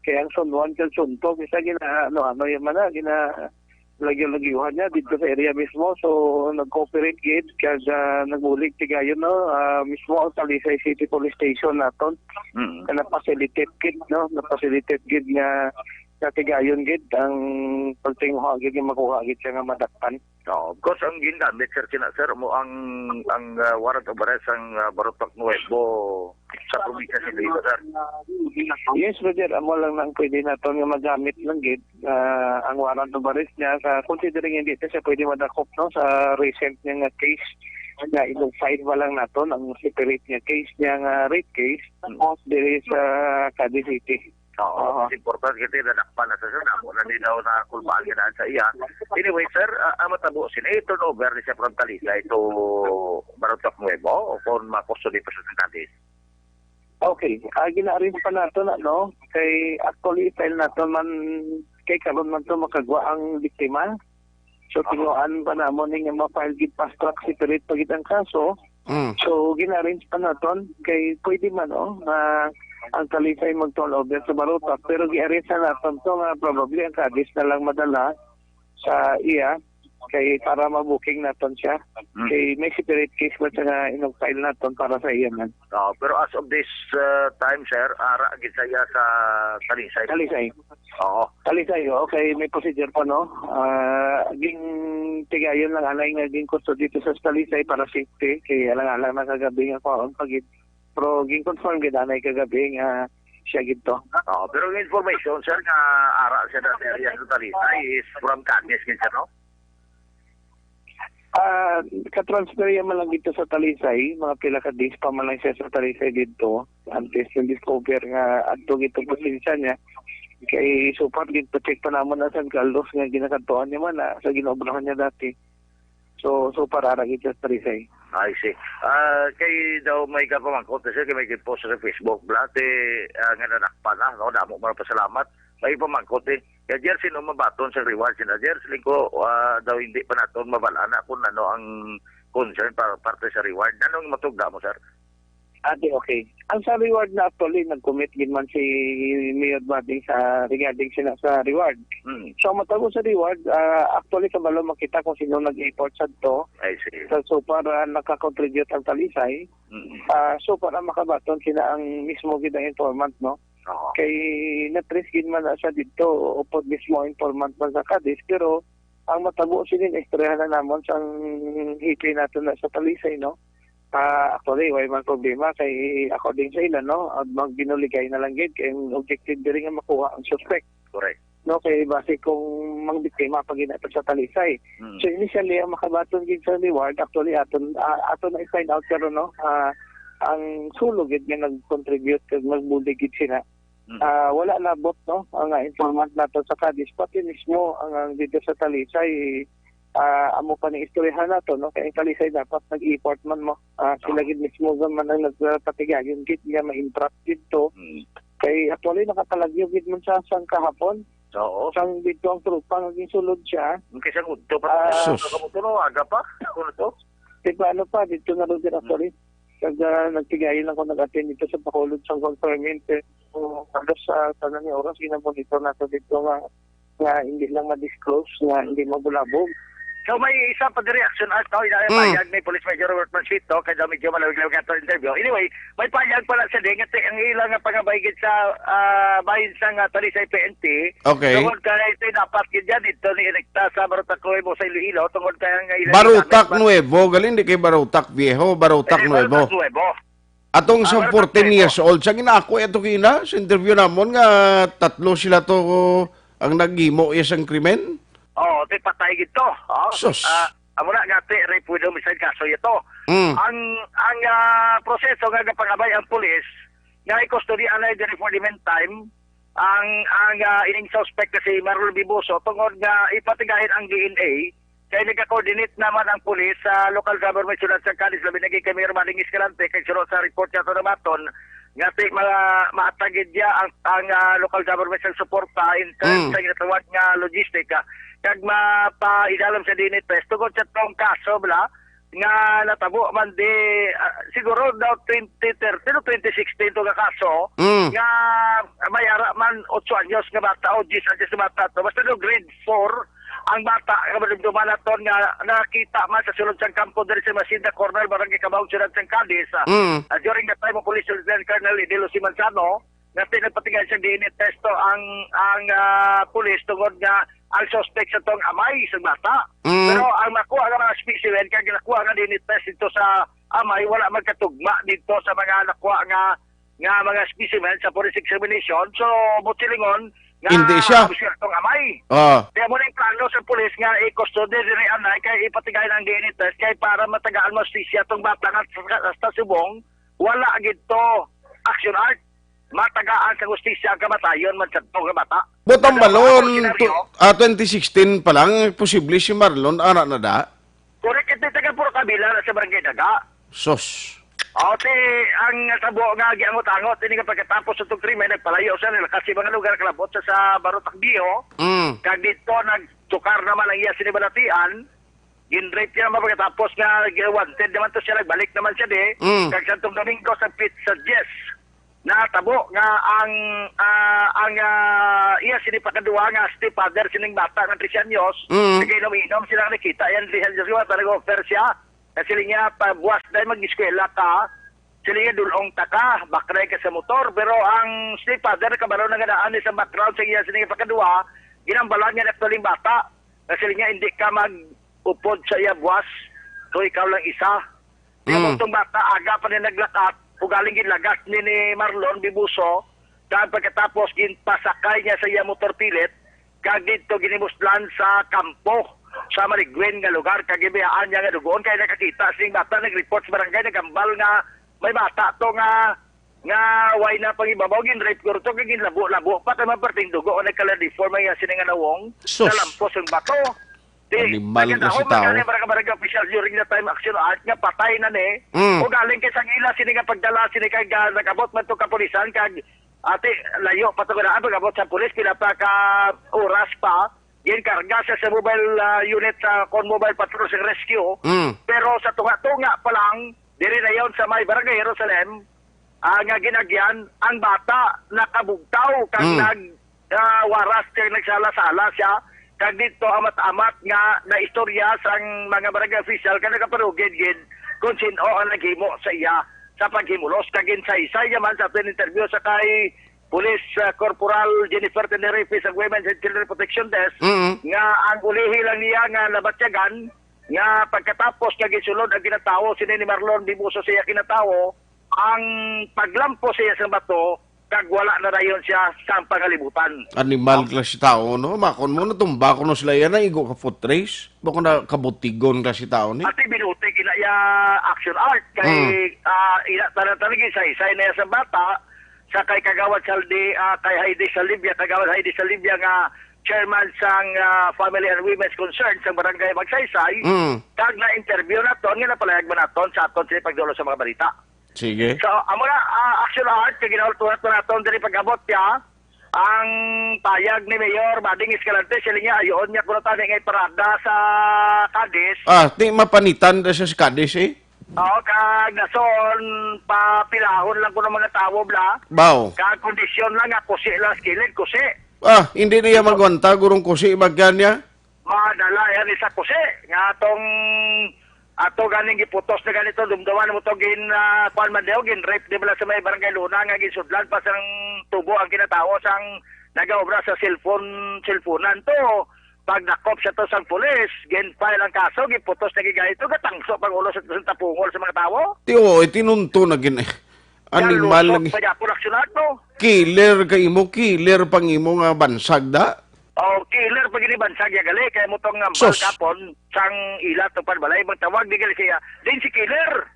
Kaya ang Zone one kag Zone two, kisa gina, ano, ano, yung mana, gina, lagyo-lagyohan niya dito sa area mismo. So, nag-cooperate gid, kag, ah, nagbulig tigayon, no, ah, mismo ang Talisay City Police Station naton. Mm. Kaya na-facilitate gid, no, na-facilitate gid nga, nga tigayon gid ang pagtinguha gid nga makuha gid siya nga madakpan. Oo, of course, ang gingamit, sir, sina, sir, mo ang, ang, ah, warrant of arrest sang, ah, Barotac Nuevo sa probinsya sa Iloilo, sir. Yes, Roger, amo lang nang pwede naton nga magamit lang gid, ah, ang warrant of arrest niya sa considering hindi ta siya pwede madakop, no, sa recent niya nga case nga ino-file pa lang naton ang separate nga case niya nga rape case Mm. diri sa Cadiz City. Oo, Oo. mas importante kasi nadakpan na sa siya, damo na din daw na kulbaan ka daan sa iya. Anyway, sir, ah, ang matabo sila, i-turnover ni siya from Talisay to Barotac Nuevo o kung ma-custody pa siya sa Cadiz? Okay, ah, gina-arrange pa nato na, no? Kay actually, file nato man, kay karon man to makagwa ang biktima. So, Ah. tinguhaan pa namon ni nga ma-file gid fast track separate pa gid ang kaso. Mm. So, gina-arrange pa naton kay pwede man, oh, nga ang Talisay mag-turnover sa Barotac, pero gi-arrange na naton to nga probably ang Cadiz na lang madala sa iya kay para ma-booking naton siya. Mm. Kay may separate case man siya nga inong file naton para sa iya man. Oh, pero as of this, uh, time, sir, ara gid sa iya sa Talisay. Talisay. Oo. Talisay, okay, may procedure pa, no? Ah, ging tigayon lang anay nga ging custody dito sa Talisay para safety kay alang-alang na kagabi nga kwaon pa gid. Pero ging confirm gid anay kagabi nga siya gid to. Oo, pero ang information, sir, nga ara siya sa area sa Talisay is from Canes, gid, sir, no? Ah, ka-transfer yan man lang dito sa Talisay, mga pila ka days pa man lang siya sa Talisay dito. Antes yung discover nga adto gid ang presensya niya. Kay so far, gid pa-check pa naman ang San Carlos nga ginakadtuan niya man, ah, sa ginobrahan niya dati. So, so far, ara gid siya sa Talisay. I see. Ah, kay daw may kapamangkot na siya, kay may post sa Facebook, bla, te, ah, nga nadakpan na, no? Damo man pasalamat. May pamangkot, eh. Kay Jer, sino mabaton sa reward? Sina Jer, siling ko, ah, daw hindi pa naton mabal-an na kung ano ang concern para parte sa reward. Anong matugda mo, sir? Ate, okay. Ang sa reward na actually, nag-commit gid man si Mayor Buddy sa regarding sila sa reward. Mm. So, ang matabo sa reward, ah, actually, kabalo makita kung sino nag-effort sa to. I see. So, so far, ah, nakakontribute ang Talisay. Mm. Ah, so far, ang makabaton sila ang mismo gid ang informant, no? Oo. Kay na-trace gid man na siya dito, upod mismo ang informant man sa Cadiz, pero ang matabo sini, istoryahan na namon sang hipi nato na sa Talisay, no? Ah, actually, way man problema kay according sa ila, no, ang magbinuligay na lang gid kay ang objective diri nga makuha ang suspect. Correct. No, kay base kung mang biktima pa gid nato sa Talisay. Mm. So, initially, ang makabaton gid sa reward, actually, aton, ah, aton na i-find out, pero, no, ah, ang sulo gid nga nag-contribute kag nagbulig gid sila. Mm. Ah, wala nabot, no, ang, ah, informant nato sa Cadiz, pati mismo ang, ang dito sa Talisay, ah, amo pa ni istoryahan nato, no, kay ang Talisay dapat nag-effort man mo. Ah, sila Oo. gid mismo man ang nagpatigayon gid nga ma-entrap gid to. Mm. Kay actually nakakalagyo gid man sa sang kahapon. Oo. Sang dito ang tropa nga ginsulod siya. Ang kay sang udto pa Ah. Sus. Sa kamuto, no, aga pa. Ano to? Di ba, ano pa, dito na rin din actually. Kag, ah, nagtigayon lang ko nag-attend dito sa Bacolod sang conferment, eh. So, halos sa tanan nga oras, ginamonitor nato dito nga, nga hindi lang ma-disclose, nga hindi mabulabog. So, may isa pa diri, Action Art, no? Ina Mm. payag ni Police Major Robert Mansito, kay daw medyo malawig-lawig ato interview. Anyway, may payag pala siya din, nga ti-, ang ilang nga pangabay gid sa, ah, bahin sa nga Talisay P N P. Okay. Tungod kay ito dapat gid yan, dito ni Electa sa Barotac Nuevo sa Iloilo, tungod kay ang ilang Barotac gamit pa Nuevo, galing di kay Barotac Viejo, Barotac Eh, Nuevo. Barotac Nuevo. Atong Ah, sa wala fourteen pa, years old, sa ginako ito kina, sa interview namon nga tatlo sila to ang naghimo iya sang krimen. Oo, ti patay gid to. Oh. Sus. Ah, amo na nga, ti, rape with homicide kaso ito. Mm. Ang, ang, ah, proseso nga gapangabay ang pulis, nga i-custody anay diri for the meantime, ang, ang, ah, ining suspect nga si Marlon Bibuso, tungod nga ipatigayon ang D N A, kay nagka-coordinate naman ang pulis sa local government syudad sang Cadiz, labi na gid kay Mayor Manny Escalante, kay suno sa report nga ito nabaton, nga ti, ma-, maatag gid niya ang, ang, ah, local government sa suporta in terms Mm. sa ginatawag nga logistic, ah, kag mapaidalam sa D N A test tungod sa tong kaso, bala, nga natabo man di, ah, siguro daw twenty thirteen o twenty sixteen to nga kaso, Mm. nga may ara man otso anyos nga bata o diyes anyos nga bata to. Basta daw grade four ang bata nga madumduman naton nga nakita man sa sulod sang kampo diri sa Masinda Corner, Barangay Cabaong, Syudad sang Cadiz. Ah, Mm. ah, during the time of Police Lieutenant Colonel Edilo C. Manzano, nga ti nagpatigay sang D N A test to ang, ang, ah, pulis tungod nga ang suspect sa tong amay sa bata. Mm. Pero ang nakuha nga mga specimen kag nakuha nga D N A test dito sa amay, wala magkatugma dito sa mga nakuha nga, nga mga specimen sa forensic examination. So, buot silingon nga Hindi siya. Siya tong amay. Ah. Kaya mo na yung plano sa pulis nga i-custody diri anay kay ipatigay ng D N A test kay para matagaan mo siya tong bata nga sa, sa subong, wala gid to, Action Art. Matagaan sa hustisya ang kamatayon man sa tao nga bata. Butang Ano, balon, ang senaryo? Tu-, ah, twenty sixteen pa lang, posible si Marlon, ara na da? Correct, ito taga Purok Kabila na sa Barangay Daga. Sus. O, ti, ang tabo nga giangot-angot, ini nga pagkatapos sa itong krimen, nagpalayo siya, nalakat sa mga lugar, kalabot sa, sa Barutacviejo. Mm. Kag dito, nagtukar naman ang iya sinibalatian. Gin-rape niya naman pagkatapos nga wanted naman to siya, nagbalik naman siya di. Mm. Kag Santo Domingo sa pit sa diyes, natabo nga ang, ah, ang, ah, iya sini pakadua nga stepfather sining bata nga trese anyos, Mm. nagainom-inom sila, nakita yan trese anyos nga bata, nag-offer siya. Kasi niya, pa buwas na mag-eskwela ka, sila nga dulong ta ka, bakray ka sa motor, pero ang stepfather nakabalo na nga daan sa background sa iya sini nga pakadua, ginambalan nga natuling bata. Kasi niya, hindi ka mag-upod sa iya buwas, so ikaw lang isa. Kaya Mm. itong bata, aga pa niya naglakat, ugaling gilagas ni, ni Marlon Bibuso, kag pagkatapos ginpasakay niya sa iya motor pilit, kag didto ginimuslan sa kampo sa maligwin nga lugar, kag gibiyaan niya nga dugoon, kay nakakita sing bata, nag-report sa barangay, nagambal nga may bata to nga, nga way na pangibabaw, gin-rape ko to, kag ginlabo-labo pa, kay maperting dugo, o nagkala-deform ang iya sini nga nawong, Sus. Nalampos ang bato. Di, Animal nga nagkataon si man tao. Gani, mga barangay official during the time action art nga patay na ni. Mm. O galing kay sang ila sini nga pagdala sini kay ga-, nag-abot man to kapulisan kag ati layo pa to ganahan pag-abot sa pulis pila pa ka oras pa. Ginkarga siya sa mobile, ah, unit sa Con Mobile Patrol sa rescue. Mm. Pero sa tunga-tunga pa lang, diri na yon sa may Barangay Jerusalem, ah, nga ginagyan ang bata nakabugtaw kag Mm. nag, ah, waras kag nagsala-sala siya, kag dito amat-amat nga naistorya sang mga barangay official nga nagaparugid gid kung sin-o ang naghimo sa iya sa paghimulos. Kag ginsaysay niya man sa aton interview sa kay Police, ah, Corporal Jennifer Tenerife sa Women's and Children Protection Desk Mm. nga ang ulihi lang niya nga nabatyagan nga pagkatapos nga gisulod ang kinatawo sini ni Marlon Bibuso sa iya kinatawo, ang paglampo sa iya sa bato, kag wala na dayon siya sa pangalibutan. Animal Ang klase tao, no? Makon mo, natumba ko no sila yan, naigo ka foot race. Bako na kabutigon klase tao ni. Ati binuti kina iya action art kay, Hmm. ah, ina tanan talaga sa isay na iya sa bata sa kay Kagawad Saldi, ah, kay Heidi Salivia, Kagawad Heidi Salivia nga chairman sang, ah, Family and Women's Concern sa Barangay Magsaysay, Hmm. kag na-interview naton nga napalayag man naton sa aton sa pagdolo sa mga balita. Sige. So, amo na, ah, action art, kay ginaultuhan pa naton diri pag-abot niya, ang payag ni Mayor Bading Escalante, siling niya, ayoon niya kuno tani nga iparada sa Cadiz. Ah, di mapanitan na siya sa Cadiz, eh. Oo, kag nason, papilahon lang kuno mga tawo, bla. Baw. Kag kondisyon lang nga, kusi lang sa kilid, kusi. Ah, hindi niya magwanta, gurong kusi, magyan niya. Madala yan isa kusi nga atong ato ganing giputos na ganito, dumduman mo to, gin, ah, kuwan man daw, gin rape di ba sa may Barangay Luna nga ginsudlan pa sang tubo ang kinatawo sang nagaobra sa cellphone, cellphonean to. Pag dakop siya to sang pulis, gin file ang kaso, giputos na gid ganito, gatangso pang ulo sa, sa tapungol sa mga tawo. Ti, oo, eh, tinunto na gin-, animal Yan, lagi. Luto pa niya, production art, no? Killer ka imo, killer pang imo nga bansag da. Oh, killer pa gini bansag ya gali, kay mo tong nga Sus. Kapon sang ila to pagbalay, magtawag di gali siya. Din si killer.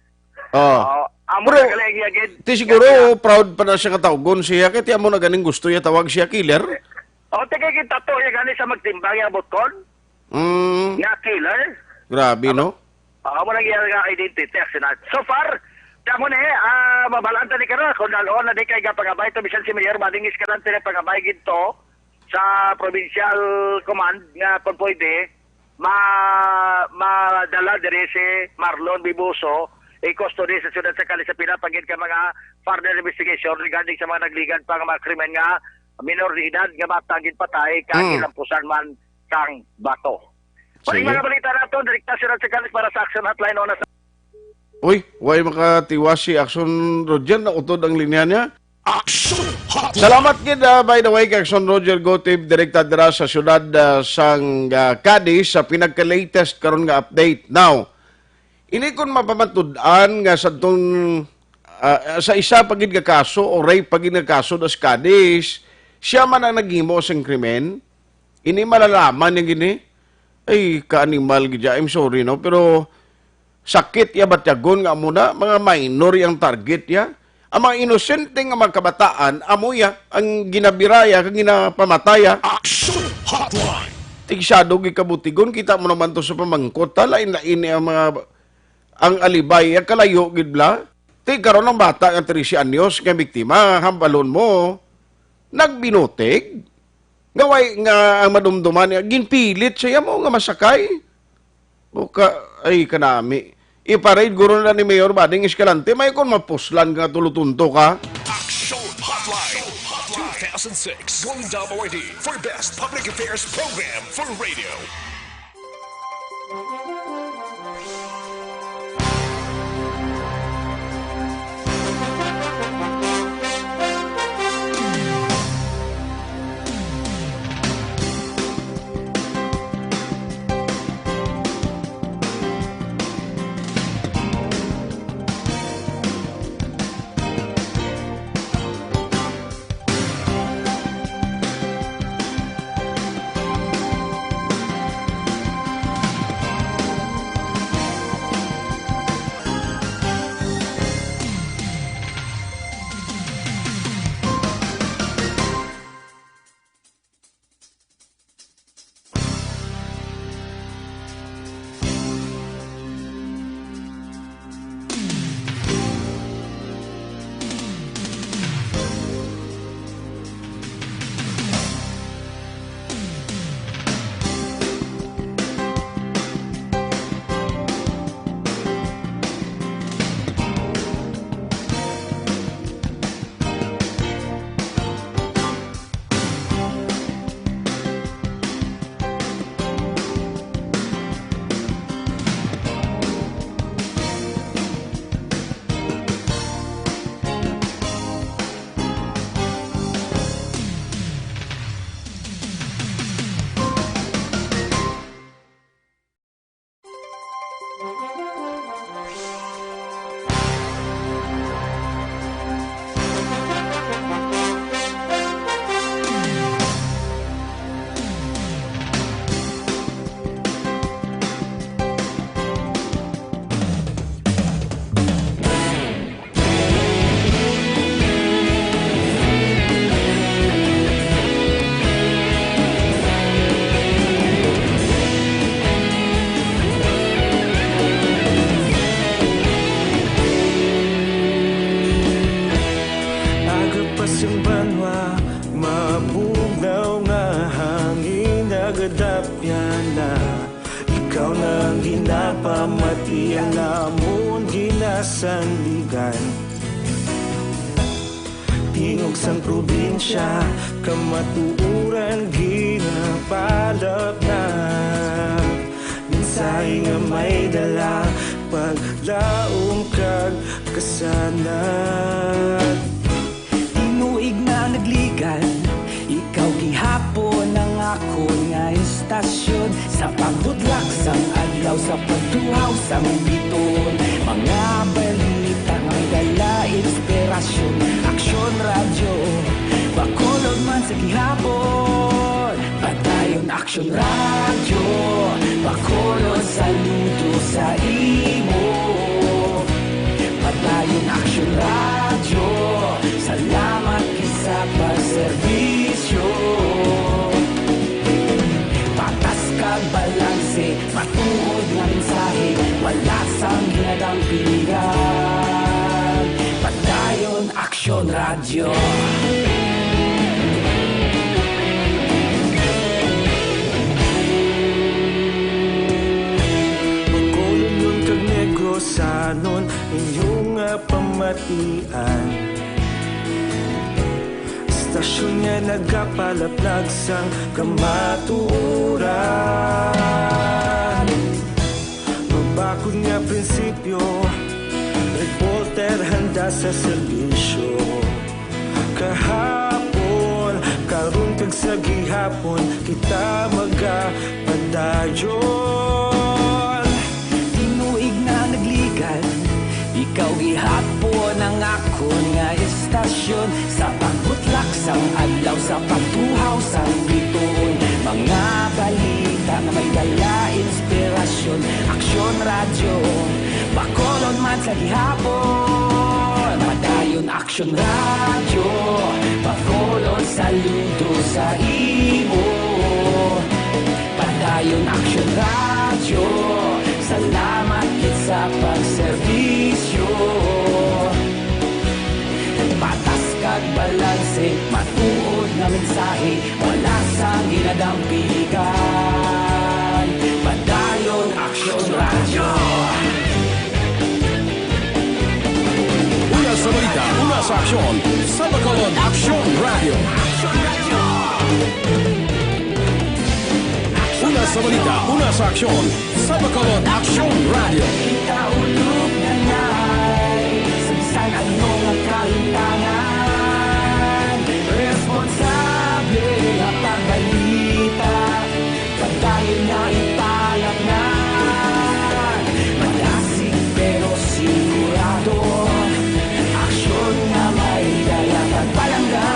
Oh. Oh, amo Pero, na gali ang iya gid. Ti siguro, Iya, iya. Proud pa na siya nga tawgon siya, kay ti amo na ganing gusto ya tawag siya killer. Oh, ti kay kita to, ya gani sa magtimbang ya botkon. Mm. Nga killer. Grabe, Amo no? Ah, amo lang iya nga identity, action art. So far, kamo ni, ah, mabalaan ta ni karon kung dal-on na di kay gapangabay to, bisan si Mayor Bading Escalante na pangabay gid to sa provincial command nga kung pwede, ma-, madala diri si Marlon Bibuso, i-custody sa siyudad sa Cadiz sa pila pa gid ka mga further investigation regarding sa mga nagligad pa nga mga krimen nga minor de edad nga bata ang ginpatay kag Mm. gilampusan man sang bato. Sige. Mga balita nato, direkta sila sa Cadiz para sa Action Hotline, una sa Uy, way makatiwas si Action Roger, nautod ang linya niya. Action Hotline. Salamat gid, ah, by the way, kay Action Roger Gotib, direkta dira sa siyudad, ah, sang, ah, Cadiz, sa pinagka-latest karon nga update. Now, ini kon mapamatud-an nga sa tong, ah, sa isa pa gid nga kaso o rape pa gid nga kaso das Cadiz, siya man ang naghimo sing krimen. Ini malalaman niya gini. Ay, ka-animal gid siya. I'm sorry, no? Pero sakit ya batyagon nga amo na, mga minor yang target ya. Ang mga inosente nga mga kabataan, amo ya, ang ginabiraya, kag ginapamataya. Action Hotline. Tigsado gid kabutigon, kita mo naman to sa pamangkot, ha? Lain-lain ni ang mga, ang alibay, ang kalayo gid bla. Ti karon ang bata nga trese anyos nga biktima, hambalon mo, nagbinutig. Nga way nga ang madumduman niya, ginpilit siya mo nga masakay. O ka, ay, kanami. Iparade guro na ni Mayor Bading Escalante, may kon mapuslan nga tulutunto ka. Action Hotline two thousand six Golden Dome Awardee for Best Public Affairs Program for Radio. Sang banwa, mabugnaw nga hangin nagadapyan na. Ikaw na ang ginapamati, ang amon ginasandigan. Tingog sang probinsya, kamatuoran ginapalapnap. Mensahe nga may dala, paglaom kag kasanag. Tinuig na nagligan, ikaw gihapon ang akon nga istasyon. Sa pagbutlak sang adlaw, sa pagtuhaw sang bituon, mga balita nga may dala inspirasyon. Aksyon Radyo, Bacolod man sa gihapon. Padayon Aksyon Radyo, Bacolod, saludo sa imo. Padayon Aksyon Radyo, salamat gid sa pagserbisyo. Patas kag balanse, matuod nga mensahe, wala sang ginadampigan. Padayon Aksyon Radyo. Bacolodnon kag Negrosanon, inyo nga pamatian. Istasyon nga nagapalaplag sang kamatuoran. Mabakod nga prinsipyo, reporter handa sa serbisyo. Kahapon, karon kag sa gihapon, kita magapadayon. Tinuig na nagligan, ikaw gihapon ang akon nga istasyon. Sa pagbutlak sang adlaw, sa pagtuhaw sang bituon, mga balita nga may dala inspirasyon. Aksyon Radyo, Bacolod man sa gihapon. Padayon Aksyon Radyo, Bacolod, saludo sa imo. Padayon Aksyon Radyo, salamat gid sa pagserbisyo. Patas kag balanse, matuod nga mensahe, wala sang ginadampigan. Padayon Aksyon Radyo. Una sa balita, una sa aksyon, sa Bacolod Aksyon Radyo. Una sa balita, una sa aksyon, sa Bacolod Aksyon Radyo. Kita ulog na ngay, sa bisan ano nga kalimtangan, responsable nga pagbalita, padayon nga ipalatnan. Malasig pero sigurado, aksyon nga may dala kag palangga.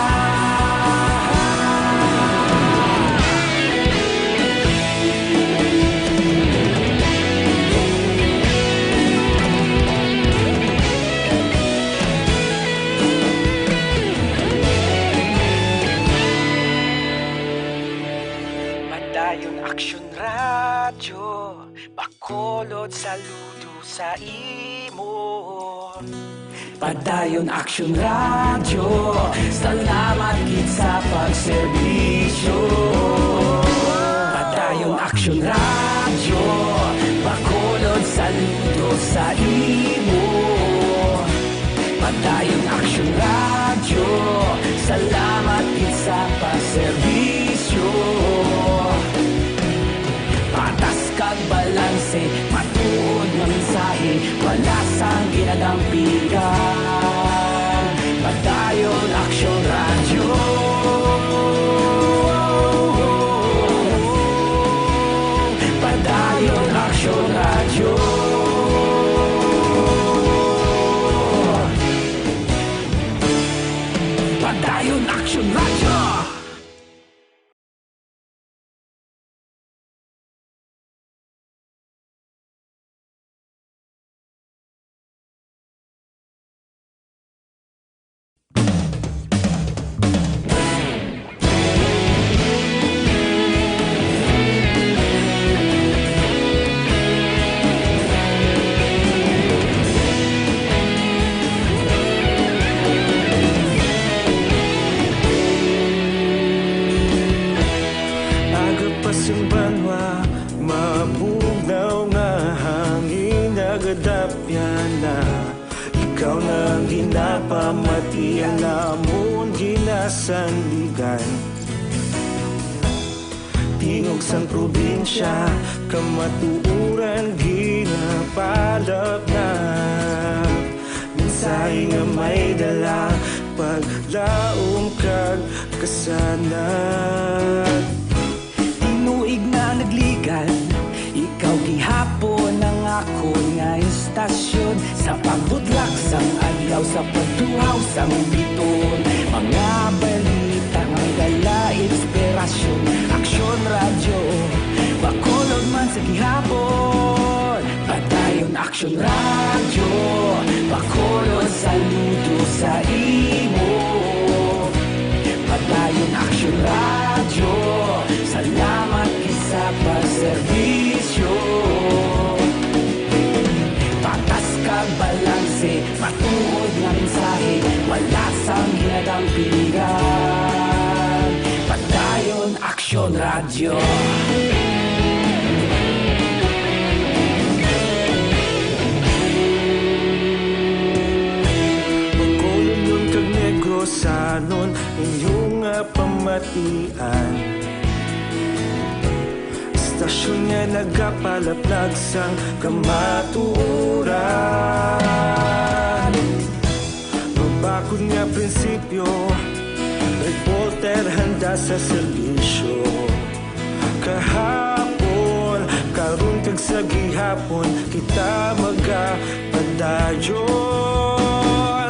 Padayon Aksyon Radyo, Bacolod, saludo sa imo. Padayon Aksyon Radyo, salamat gid sa pagserbisyo. Padayon Aksyon Radyo, Bacolod, saludo sa imo. Padayon Aksyon Radyo, salamat gid sa pagserbisyo. Patas kag balanse, matuod nga mensahe, wala sang ginadampigan. Padayon Aksyon Radyo. Padayon Aksyon Radyo. Padayon Aksyon Radyo. Napamatian namon ginasandigan, tingog sang probinsya, kamatuoran ginapalapnap. Mensahe nga may dala, paglaom kag kasanag. Tinuig na nagligan, ikaw gihapon ang akon nga istasyon. Sa pagbutlak sang adlaw, sa pagtuhaw sang biton, mga balita nga may dala inspirasyon. Aksyon Radyo, Bacolod man sa gihapon. Padayon Aksyon Radyo, Bacolod, saludo sa imo. Padayon Aksyon Radyo, salamat gid sa pagserbisyo. Patas kag balanse, matuod nga mensahe, wala sang ginadampigan. Padayon Aksyon Radyo. Bacolodnon kag Negrosanon, inyo nga pamatian. Istasyon nga nagapalaplag sang kamatuoran. Mabakod nga prinsipyo, reporter handa sa serbisyo. Kahapon, karon kag sa gihapon, kita magapadayon.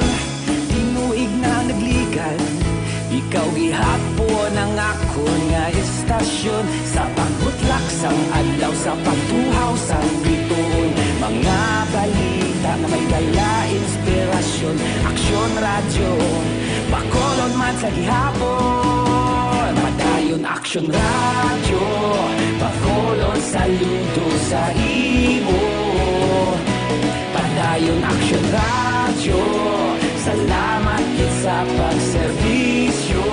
Tinuig na nagligan, ikaw gihapon ang akon nga istasyon. Sa pagbutlak sang adlaw, sa pagtuhaw sang bituon, mga balita nga may dala inspirasyon. Aksyon Radyo, Bacolod man sa gihapon. Padayon Aksyon Radyo, Bacolod, saludo sa imo. Padayon Aksyon Radyo, salamat gid sa pagserbisyo.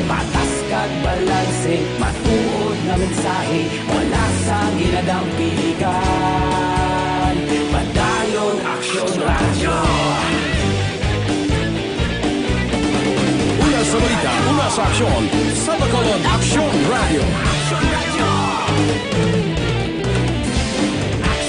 Patas kag balanse, matuod nga mensahe, wala sang ginadampigan. Padayon Aksyon Radyo. Una sa balita, una sa aksyon, sa Bacolod Aksyon Radyo.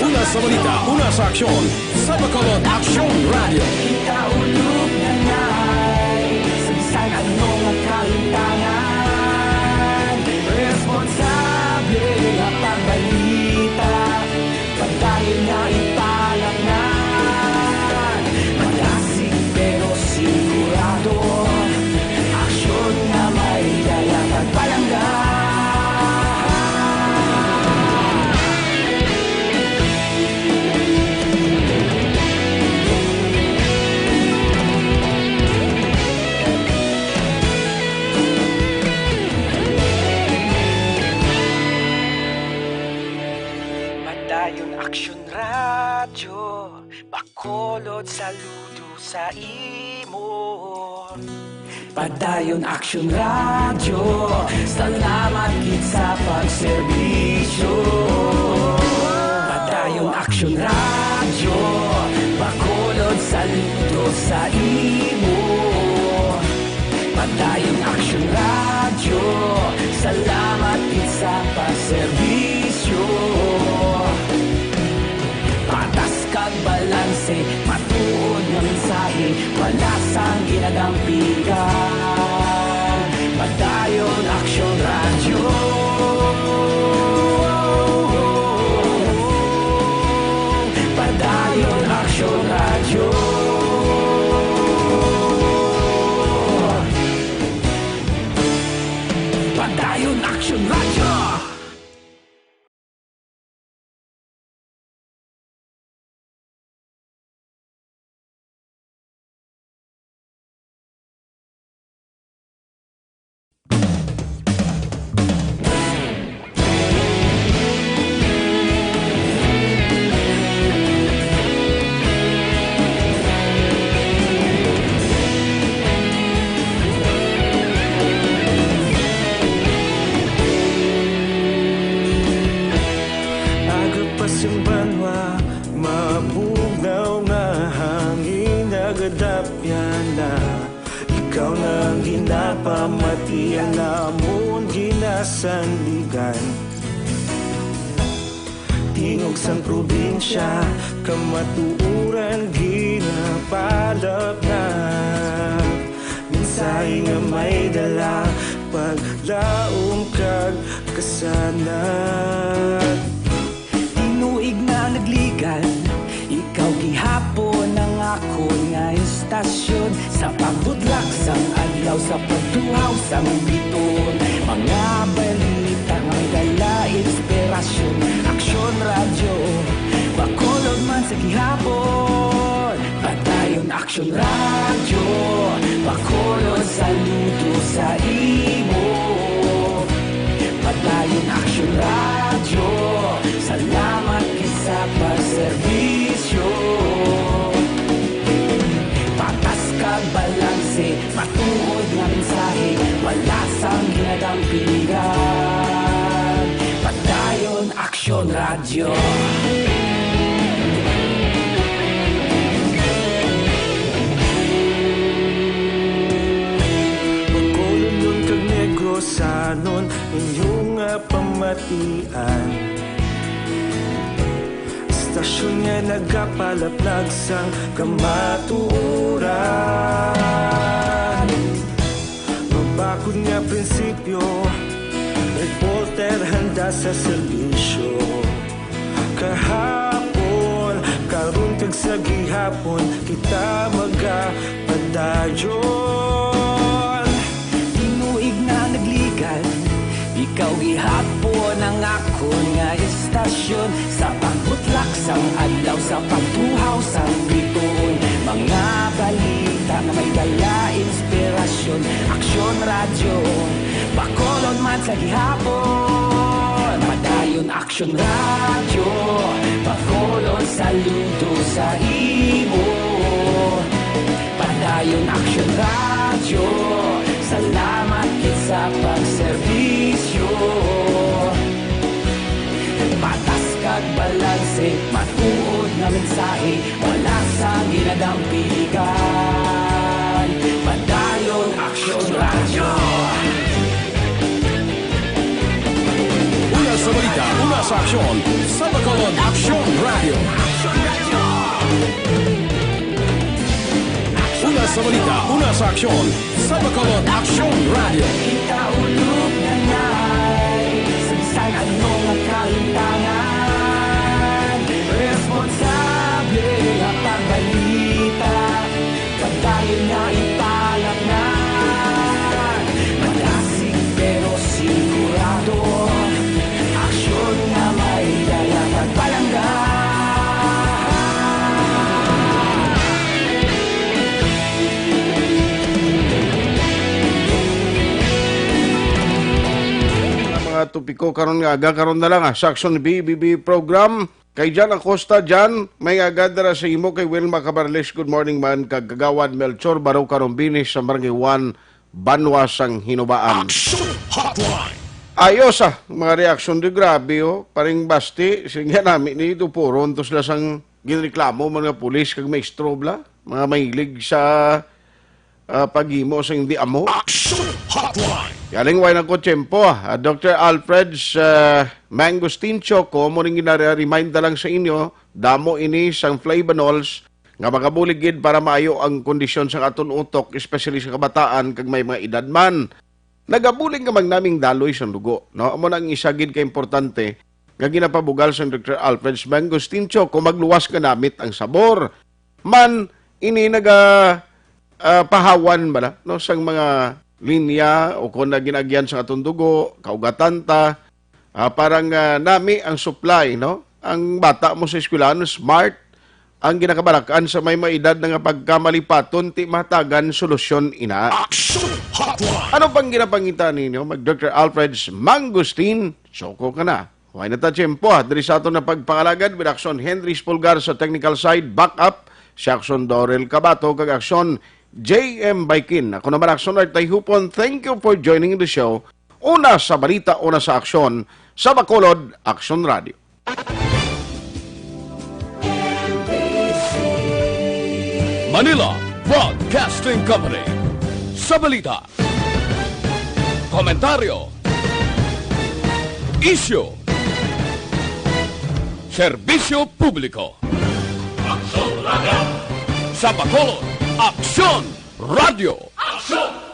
Una sa balita, una sa aksyon, sa Bacolod Aksyon Radyo. Kita ulog na ngay, sa bisan ano nga kalimtangan, responsable nga pagbalita. Padayon nga ipalapnan, madasig pero sigurado, aksyon nga may dala kag palangga. Padayon Aksyon Radyo, Bacolod, saludo sa imo. Padayon Aksyon Radyo, salamat gid sa pagserbisyo. Padayon Aksyon Radyo, Bacolod, saludo sa imo. Padayon Aksyon Radyo, salamat gid sa pagserbisyo. Patas kag balanse, matuod nga mensahe, wala sang ginadampigan. Padayon Aksyon Radyo. Padayon Aksyon Radyo. Padayon Aksyon Radyo. Yana, ikaw na ang ginapamatian, amon ginasandigan. Tingog sang probinsya, kamatuoran ginapalapnag. Mensahe nga may dala, paglaom kag kasanag. Tinuig na nagligan, ikaw gihapon ang akon nga istasyon. Sa pagbutlak sang adlaw, sa pagtuhaw sang biton, mga balita nga may dala inspirasyon. Aksyon Radyo, Bacolod man sa gihapon. Padayon Aksyon Radyo, Bacolod, saludo sa imo. Padayon Aksyon Radyo, salamat gid sa pagserbisyo. Patas kag balanse, matuod nga mensahe, wala sang ginadampingan. Padayon Aksyon Radyo. Bacolodnon kag Negrosanon, inyo nga pamatian. Istasyon nga nagapalaplag sang kamatuoran. Mabakod nga prinsipyo, reporter handa sa serbisyo. Kahapon, karon kag sa gihapon, kita magapadayon. Tinuig na nagligan, ikaw gihapon ang akon nga istasyon. Sa pagbutlak sang adlaw, sa pagtuhaw sang bituon, mga balita nga may dala inspirasyon. Aksyon Radyo, Bacolod man sa gihapon. Padayon Aksyon Radyo, Bacolod, saludo sa imo. Padayon Aksyon Radyo, salamat gid sa pagserbisyo. Patas kag balanse, matuod nga mensahe, wala sang ginadampigan. Padayon Aksyon Radyo. Una sa balita, una sa aksyon, sa Bacolod Aksyon Radyo. Una sa balita, una sa aksyon, sa Bacolod Aksyon Radyo. Kita ulog na ngay, sa bisan ano nga kahintangan, responsable nga pagbalita. Padayon na ipalapnag, madasig pero sigurado. Aksyon nga may dala kag palangga. Ang mga topiko karon nga aga, karon na lang, ah, sa Aksyon B B B program. Kay Jan Acosta, Jan, may agad dira sa imo kay Wilma Cabarles. Good morning man, kag Kagawad Melchor Baro Karumbines sa Barangay one, Banwa sang Hinubaan. Action Hotline. Ayos, ah, mga reaksyon di, grabe, oh. Paring Basti, singya nami ni Dupuron, to sila sang ginreklamo, mga pulis kag maestro, bla, mga mahilig sa ah, paghimo sing di amo. Action Hotline. Galing way na ko tiyempo, ah. Ah, Doctor Alfred, ah, Mangosteen Choco, mo ning ginare-remind na lang sa inyo, damo ini sang flavanols nga makabulig gid para maayo ang kondisyon sa aton utok, especially sa kabataan kag may mga edad man. Nagabulig nga magnaming daloy sang dugo, no? Amo na ang isa gid ka importante nga ginapabugal sang Doctor Alfred's Mangosteen Choco, magluwas nga namit ang sabor. Man, ini naga, ah, pahawan bala, no, sang mga linya o kon na ginaagyan sa aton dugo, kaugatan ta, ah, para nga nami ang supply, no? Ang bata mo sa eskwelahan, smart, ang ginakabarak-an sa may mga edad na nga pagkamalipaton, ti mahatagan solusyon ina. Action Hotline. Ano pang ginapangita ninyo? Mag Doctor Alfred's Mangosteen, Choco ka na. Way na ta tiyempo, ah, diri sa aton na pagpangalagad with Aksyon Henry Spulgar sa technical side, backup si Aksyon Dorel Cabato kag Aksyon J M Baikin. Ako naman Aksyon Art Tayhupon. Thank you for joining the show. Una sa balita, una sa aksyon, sa Bacolod Aksyon Radio. Manila, Broadcasting Company. Sa balita, komentaryo, isyu, serbisyo publiko. Aksyon Radio. Sa Bacolod, Aksyon Radio. Aksyon!